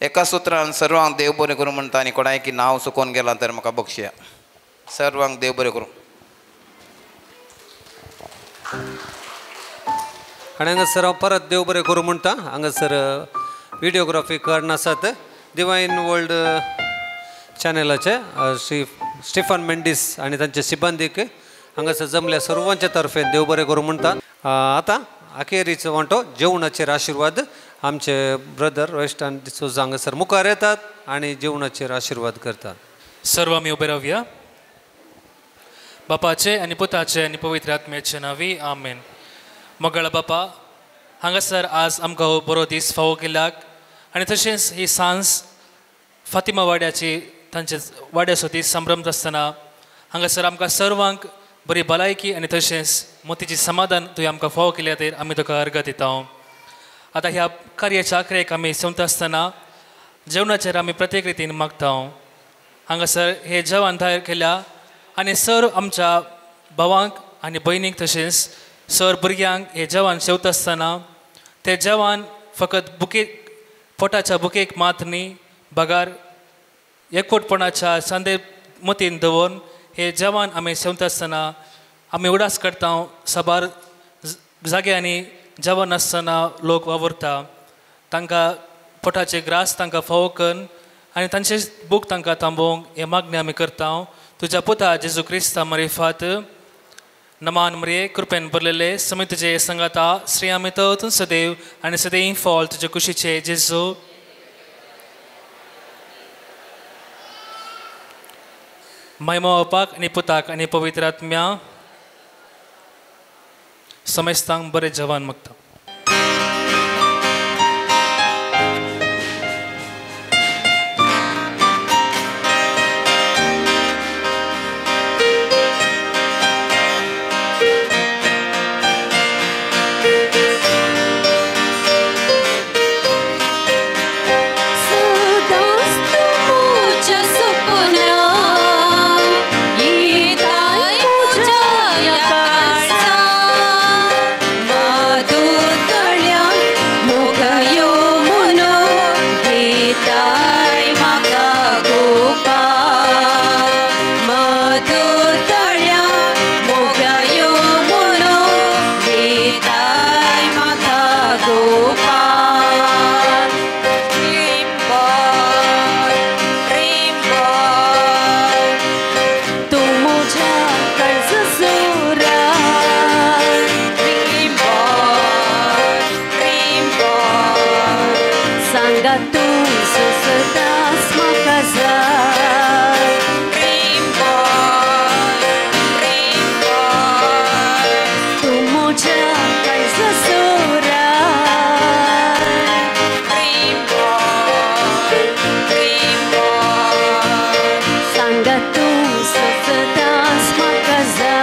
एका सुत्रान सर्वांक देव बरें करूं म्हणटा आनी कोणायकी नांव चुकोवन गेलां तर म्हाका बक्षया. सर्वांक देव बरें करूं. आनी हांगासर हांव परत देव बरें करूं म्हणटा. हांगासर विडियोग्राफी करून आसात डिवायन वर्ल्ड चॅनलाचे श्री स्टिफन मेंडीस आनी तांचे सिब्बंदीक हांगासर जमल्या सर्वांच्या तर्फेन देव बरें करूं म्हणटा. आतां अखेरीचो वांटो जेवणाचेर आशिर्वाद आमचे ब्रदर रोयस्टन डिसोजा हांगासर मुखार येतात आनी जेवणाचेर आशिर्वाद करतात. सर्व आमी उबे रावया. बापाचे आनी पुताचे आनी पवित्र आत्म्याचे नांवी आमेन. मोगाळ बापा, हांगासर आज आमकां हो बरो दीस फावो केल्याक आनी तशेंच ही सांज फातिमा वाड्याची तांचे वाड्याचो दीस संभ्रमता आसतना हांगासर आमकां सर्वांक बरी भलायकी आनी तशेंच मोतीची समाधान तुवें आमकां फावो केल्या खातीर आमी तुका अर्घ दिता. आतां ह्या कार्याच्या आखरेक आमी सोमता आसतना जेवणाचेर आमी प्रत्येक रितीन मागता. हांगासर हे जेवण तयार केल्या आनी सर आमच्या भावांक आनी भयणीक तशेंच सर भुरग्यांक हे जेवण शेवता आसतना ते जेवण फकत बुकेक पोटाच्या बुकेक मात न्ही बगार एकवटपणाच्या सांदे मतीन दवरून हे जेवण आमी शेवता आसतना आमी उडास करता. साबार जाग्यांनी जेवण आसतना लोक वावुरता, तांकां पोटाचे ग्रास तांकां फावो करून आनी तांचे बूक तांकां थांबोवंक हे मागणी आमी करता. तुज्या पुता जेजू क्रिस्ता मरिफात नमान मरिये, कृपेन भरलेले समय तुजे संगाता, श्री आमी तूं सदैव आनी सदैव फॉल तुजे कुशीचे जेजू. महिमा बापाक आनी पुताक आनी पवित्र आत्म्या समेस्तांक बरें जेवण मागता. तूं सदांच म्हाका जाय. ड्रीम बॉय, ड्रीम बॉय, तूं म्हज्या काळजाचो राय. ड्रीम बॉय, ड्रीम बॉय, सांगा तूं सदांच म्हाका जाय.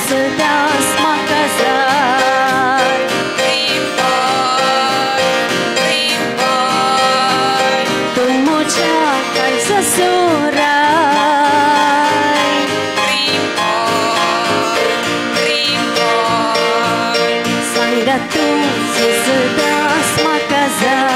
सदांच म्हाका जाय. ड्रीम बॉय, ड्रीम बॉय, तूं म्हज्या काळजाचो राय. ड्रीम बॉय, ड्रीम बॉय, सांगा तूं सदांच म्हाका जाय.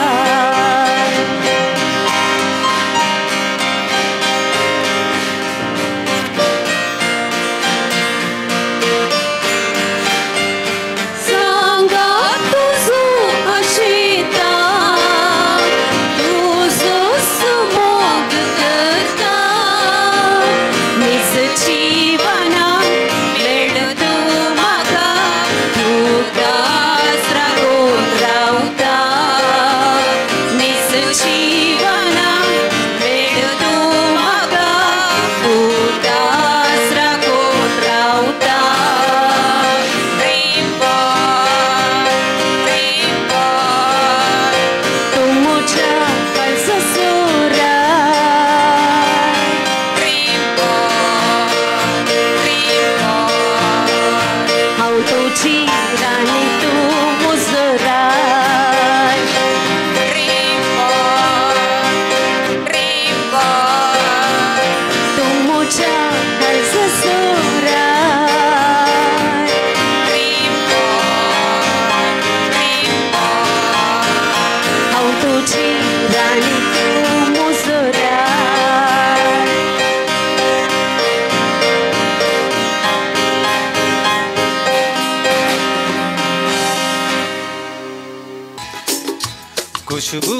खुशबू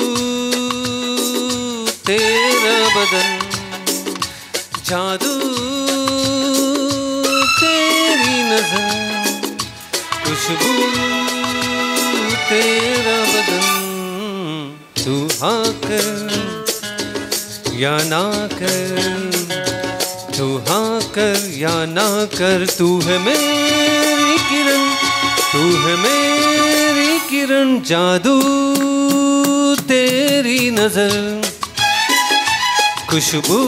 तेरा बदन, जादू तेरी नजर, खुशबू तेरा बदन, तू हाँ कर या ना कर, तू हाँ कर या ना कर, तू है मेरी किरण, तू है मेरी किरण, जादू तेरी नजर, खुशबू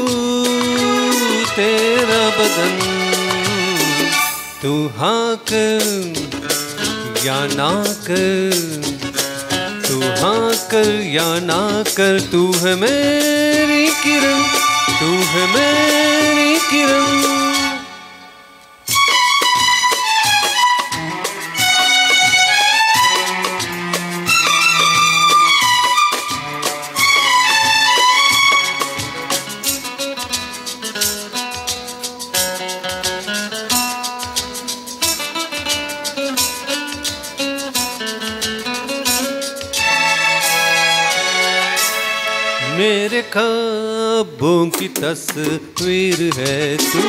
तेरा बदन, तू हाँ कर या ना कर, तू हाँ कर या ना कर, तू है मेरी किरण, तू है मेरी किरण। मेरे ख्वाबों की तस्वीर है तू,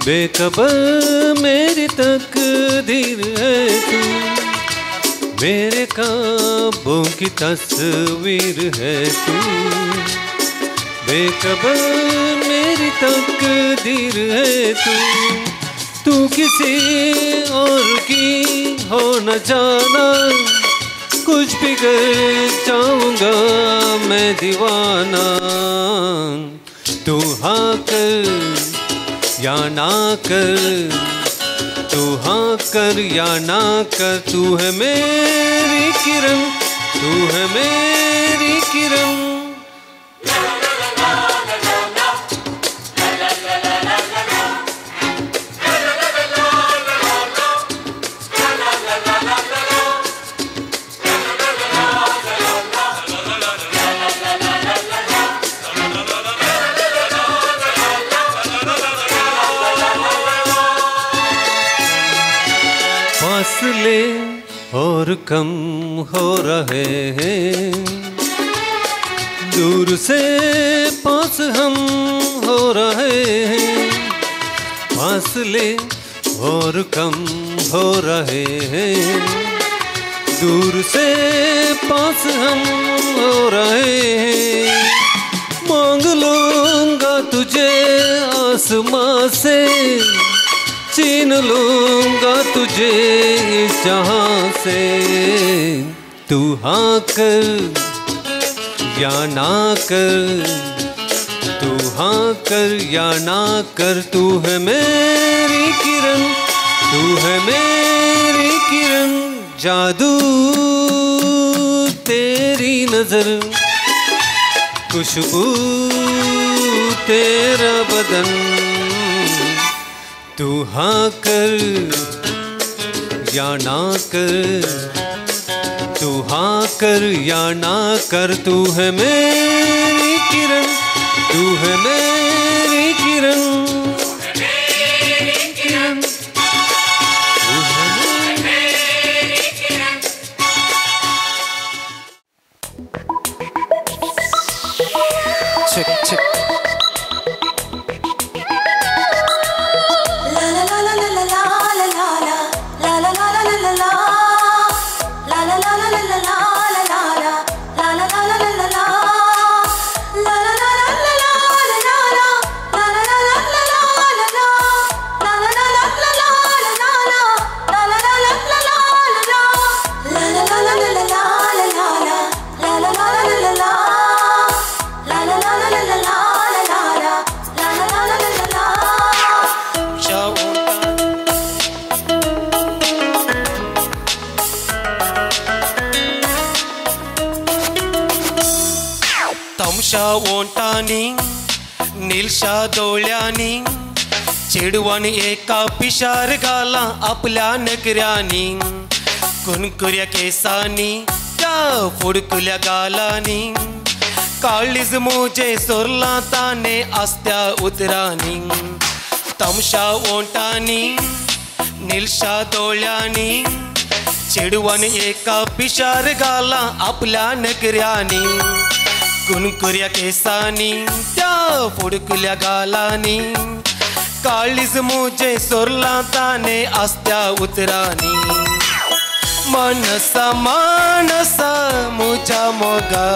बेखबर मेरी तकदीर है तू, मेरे ख्वाबों की तस्वीर है तू, बेखबर मेरी तकदीर है तू, तू किसी और की हो न जाना, कुछ भी कर जाऊंगा मैं दीवाना, तू हाँ कर या ना कर, तू हाँ कर या ना कर, तू है मेरी किरण, तू है मेरी किरण। फासले और कम हो रहे हैं, दूर से पास हम हो रहे हैं। फासले और कम हो रहे हैं, दूर से पास हम हो रहे हैं। मांग लूँगा तुझे आसमां से, छीन लूँगा तुझे इस जहाँ से। तू हाँ कर या ना कर, तू हाँ कर या ना कर, तू है मेरी किरण, तू है मेरी किरण। जादू तेरी नज़र, खुशबू तेरा बदन। तू हाँ कर या ना कर, तू हाँ कर या ना कर, तू है मेरी किरण, तू है मेरी किरण, तू है मेरी किरण। Check check. ओंटानी निलशा दोळ्यांनी चेडवान एका पिशार घाला आपल्या नकऱ्यांनी, कुणकुऱ्या केसांनी त्या फुडकुल्या गालांनी, काळीज मुजे सोरला ताने आसत्या उतरांनी। तमशा ओंटानी निलशा दोळ्यांनी चेडवान एका पिशार घाला आपल्या नकऱ्यांनी, कुणकुऱ्या केसांनी त्या फुडकुल्या गालांनी, काळीज मुजे सोरला ताने आसत्या उतरांनी। मनसा मानसा मुझ्या मोगा,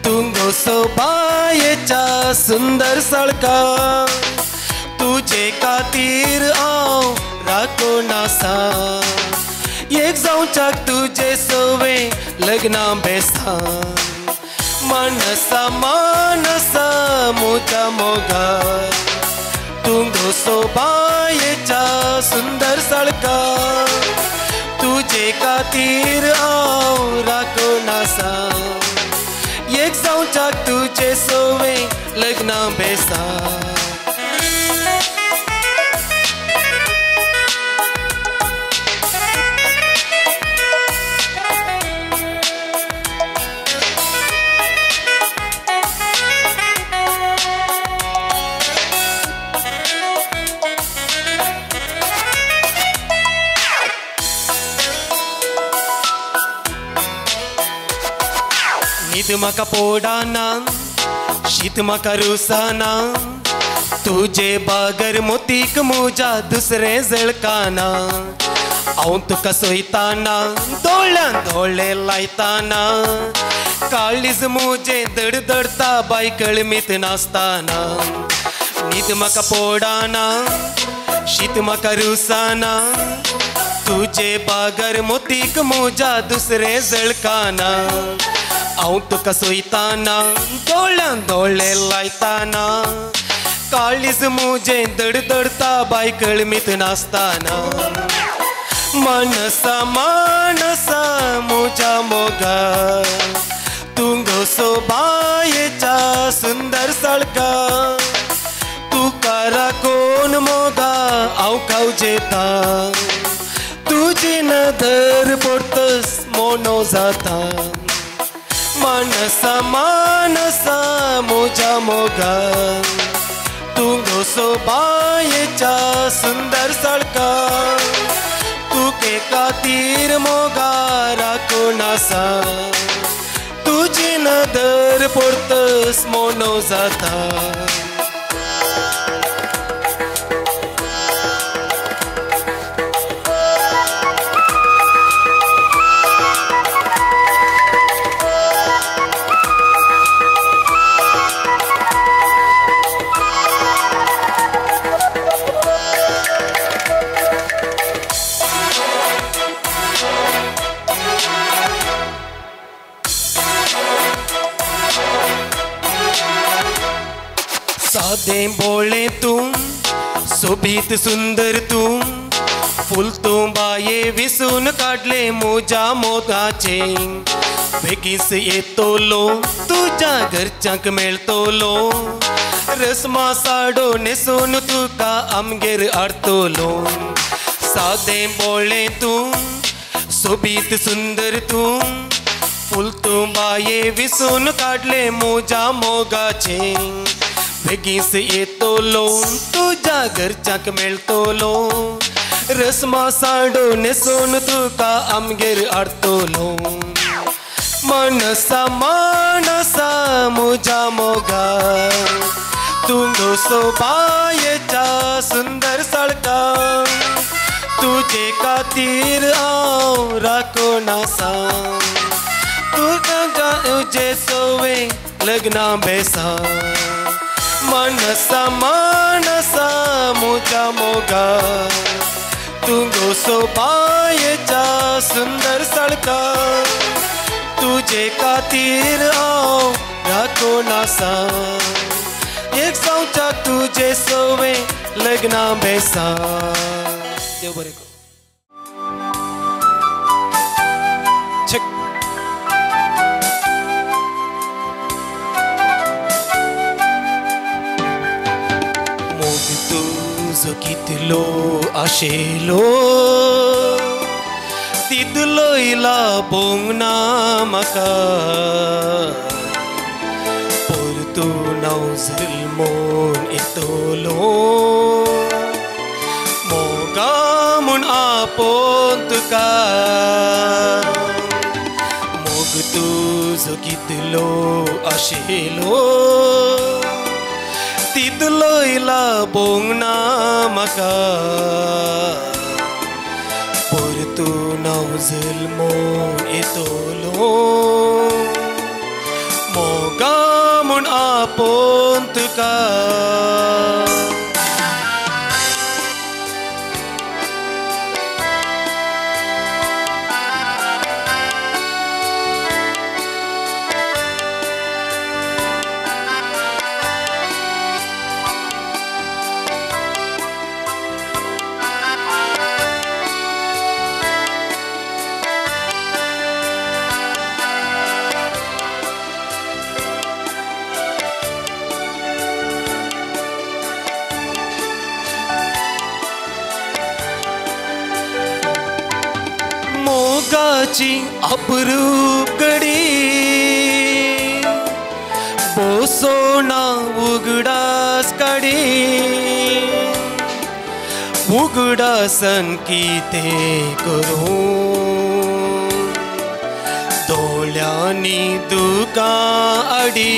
तुंगो सोबायेच्या सुंदर सळका, तुझे खातीर हांव राखून आसा, एक जावच्याक तुजे सवे लग्ना बेसा। मनसा मानसा मुझ्या मोगा, तुंगो सोबायेच्या सुंदर सळका, तुझे खातीर हांव राखून आसा, एक जावच्याक तुजे सवे लग्ना बेसा। न्हीद म्हाका पोडाना, शीत म्हाका रुसाना, तुजे बागर मोतीक मुजा दुसरें झळकाना, हांव तुका सोयताना दोळ्यान दोळे लायताना, काळीज मुजें दडदडता बाय कळमीत नासताना। न्हीद म्हाका पोडाना, शीत म्हाका रुसाना, तुजे बागर मोतीक मुजा दुसरें झळकाना, हांव तुका सोयताना दोळ्यान दोळे लायताना काळीज मुजें दडदडता बाय कळमीत नासताना मानसा मानसा मुज्या मोगा तूं गो सोबायेच्या सुंदर साळका तुका राखून मोगा हांव खावजेता तुजी नदर पडतस मोनो जाता मानसा मानसा मुज्या मोगा तूं गो सोबायेच्या सुंदर साळका तुके खातीर मोगा राखून आसा तुजी नदर पडतस मोनो जाता. सादे बोले तूं सोबीत सुंदर तूं फूल तूं बाये विसून काडले मुज्या मोगाचे बेगीस येतलो तुज्या घरच्यांक मेळटलो रस्मा साडो न्हेसून तुका आमगेर हाडटलो. सादे बोले तूं सोबीत सुंदर तूं फूल तूं बाये विसून काडले मुज्या मोगाचे बेगीस येतलो तुज्या घरच्यांक मेळटलो रस्मा साडो न्हेसून तुका आमगेर हाडटलो. मानसा मानसा मुज्या मोगा तूं गो सोबायेच्या सुंदर साळका तुजे खातीर हांव राखून आसा तुका तुजे सोवे लग्ना बेसा. मानसा मानसा मुज्या मोगा तूं गो सोबायेच्या सुंदर साळका तुजे खातीर हांव राखून आसा एक जावच्याक तुजे सोवे लग्ना बेसा. देव बरें करूं. तुजो कितलो आशिल्लो तितलोय लाबोंक ना म्हाका परतून हांव जल्मून येतलो मोगा म्हूण आपोवन तुका मोग तुजो कितलो आशिल्लो तितलोय लाबोंक ना म्हाका परतून हांव जल्मून येतलो मोगा म्हूण आपोवन तुका. मोगाची अप्रूप घडी बोसोना उगडास काडी उगडासन कितें करूं दोळ्यांनी दुकां आडी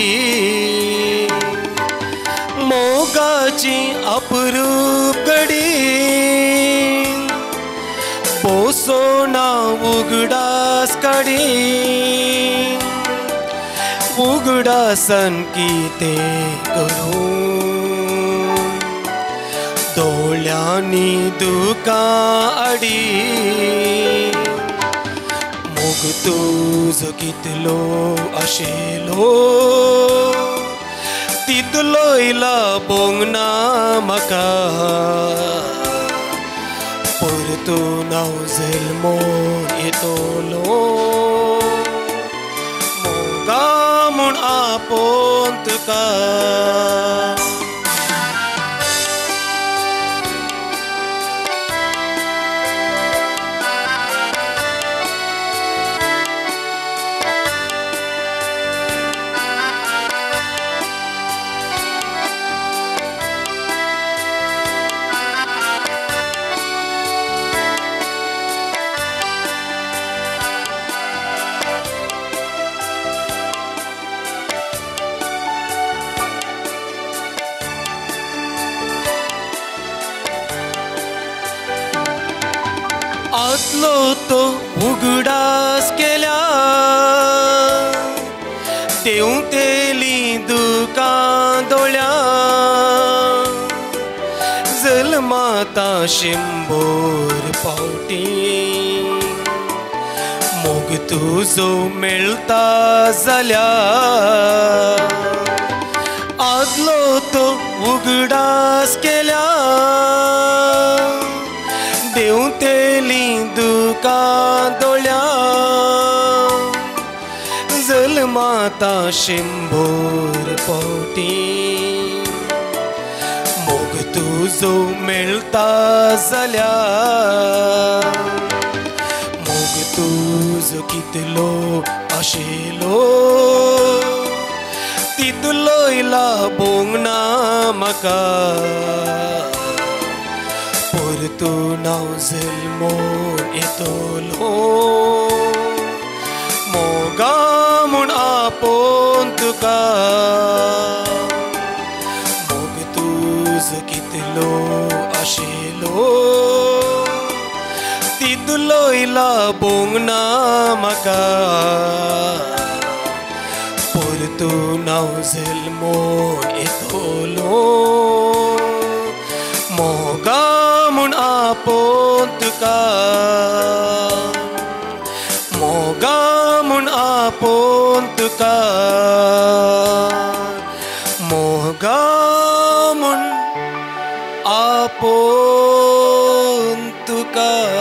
मोगाची अप्रूप घडी पोसोना उगडास काडी उगडासन कितें करूं दोळ्यांनी दुकां आडी. मोग मोग तुजो कितलो आशिल्लो तितलोय लाबोंक ना म्हाका परतून हांव जल्मोन येतलो मोगा म्हूण आपोवन तुका. आतलो तो उगडास केल्या देंवतेली दुकां दोळ्या जल्माता शंबर पावटी मोग तुजो मेळटा जाल्यार आदलो तो उगडास केल्या देंवतेली दुकां दोळ्या जल्माता शंबर पावटी मोग तुजो मेळटा जाल्यार मोग तुजो कितलो आशिल्लो तितलोय लाबोंक ना म्हाका परतून हांव जल्मोन येतलो मोगा म्हूण आपोवन तुका मोग तुजो कितलो आशिल्लो तितलोय लाबोंक ना म्हाका परतून हांव जल्मोन येतलो मोगा म्हूण आपोवन तुका मोगा म्हूण आपोवन तुका मोगा म्हूण आपोवन तुका.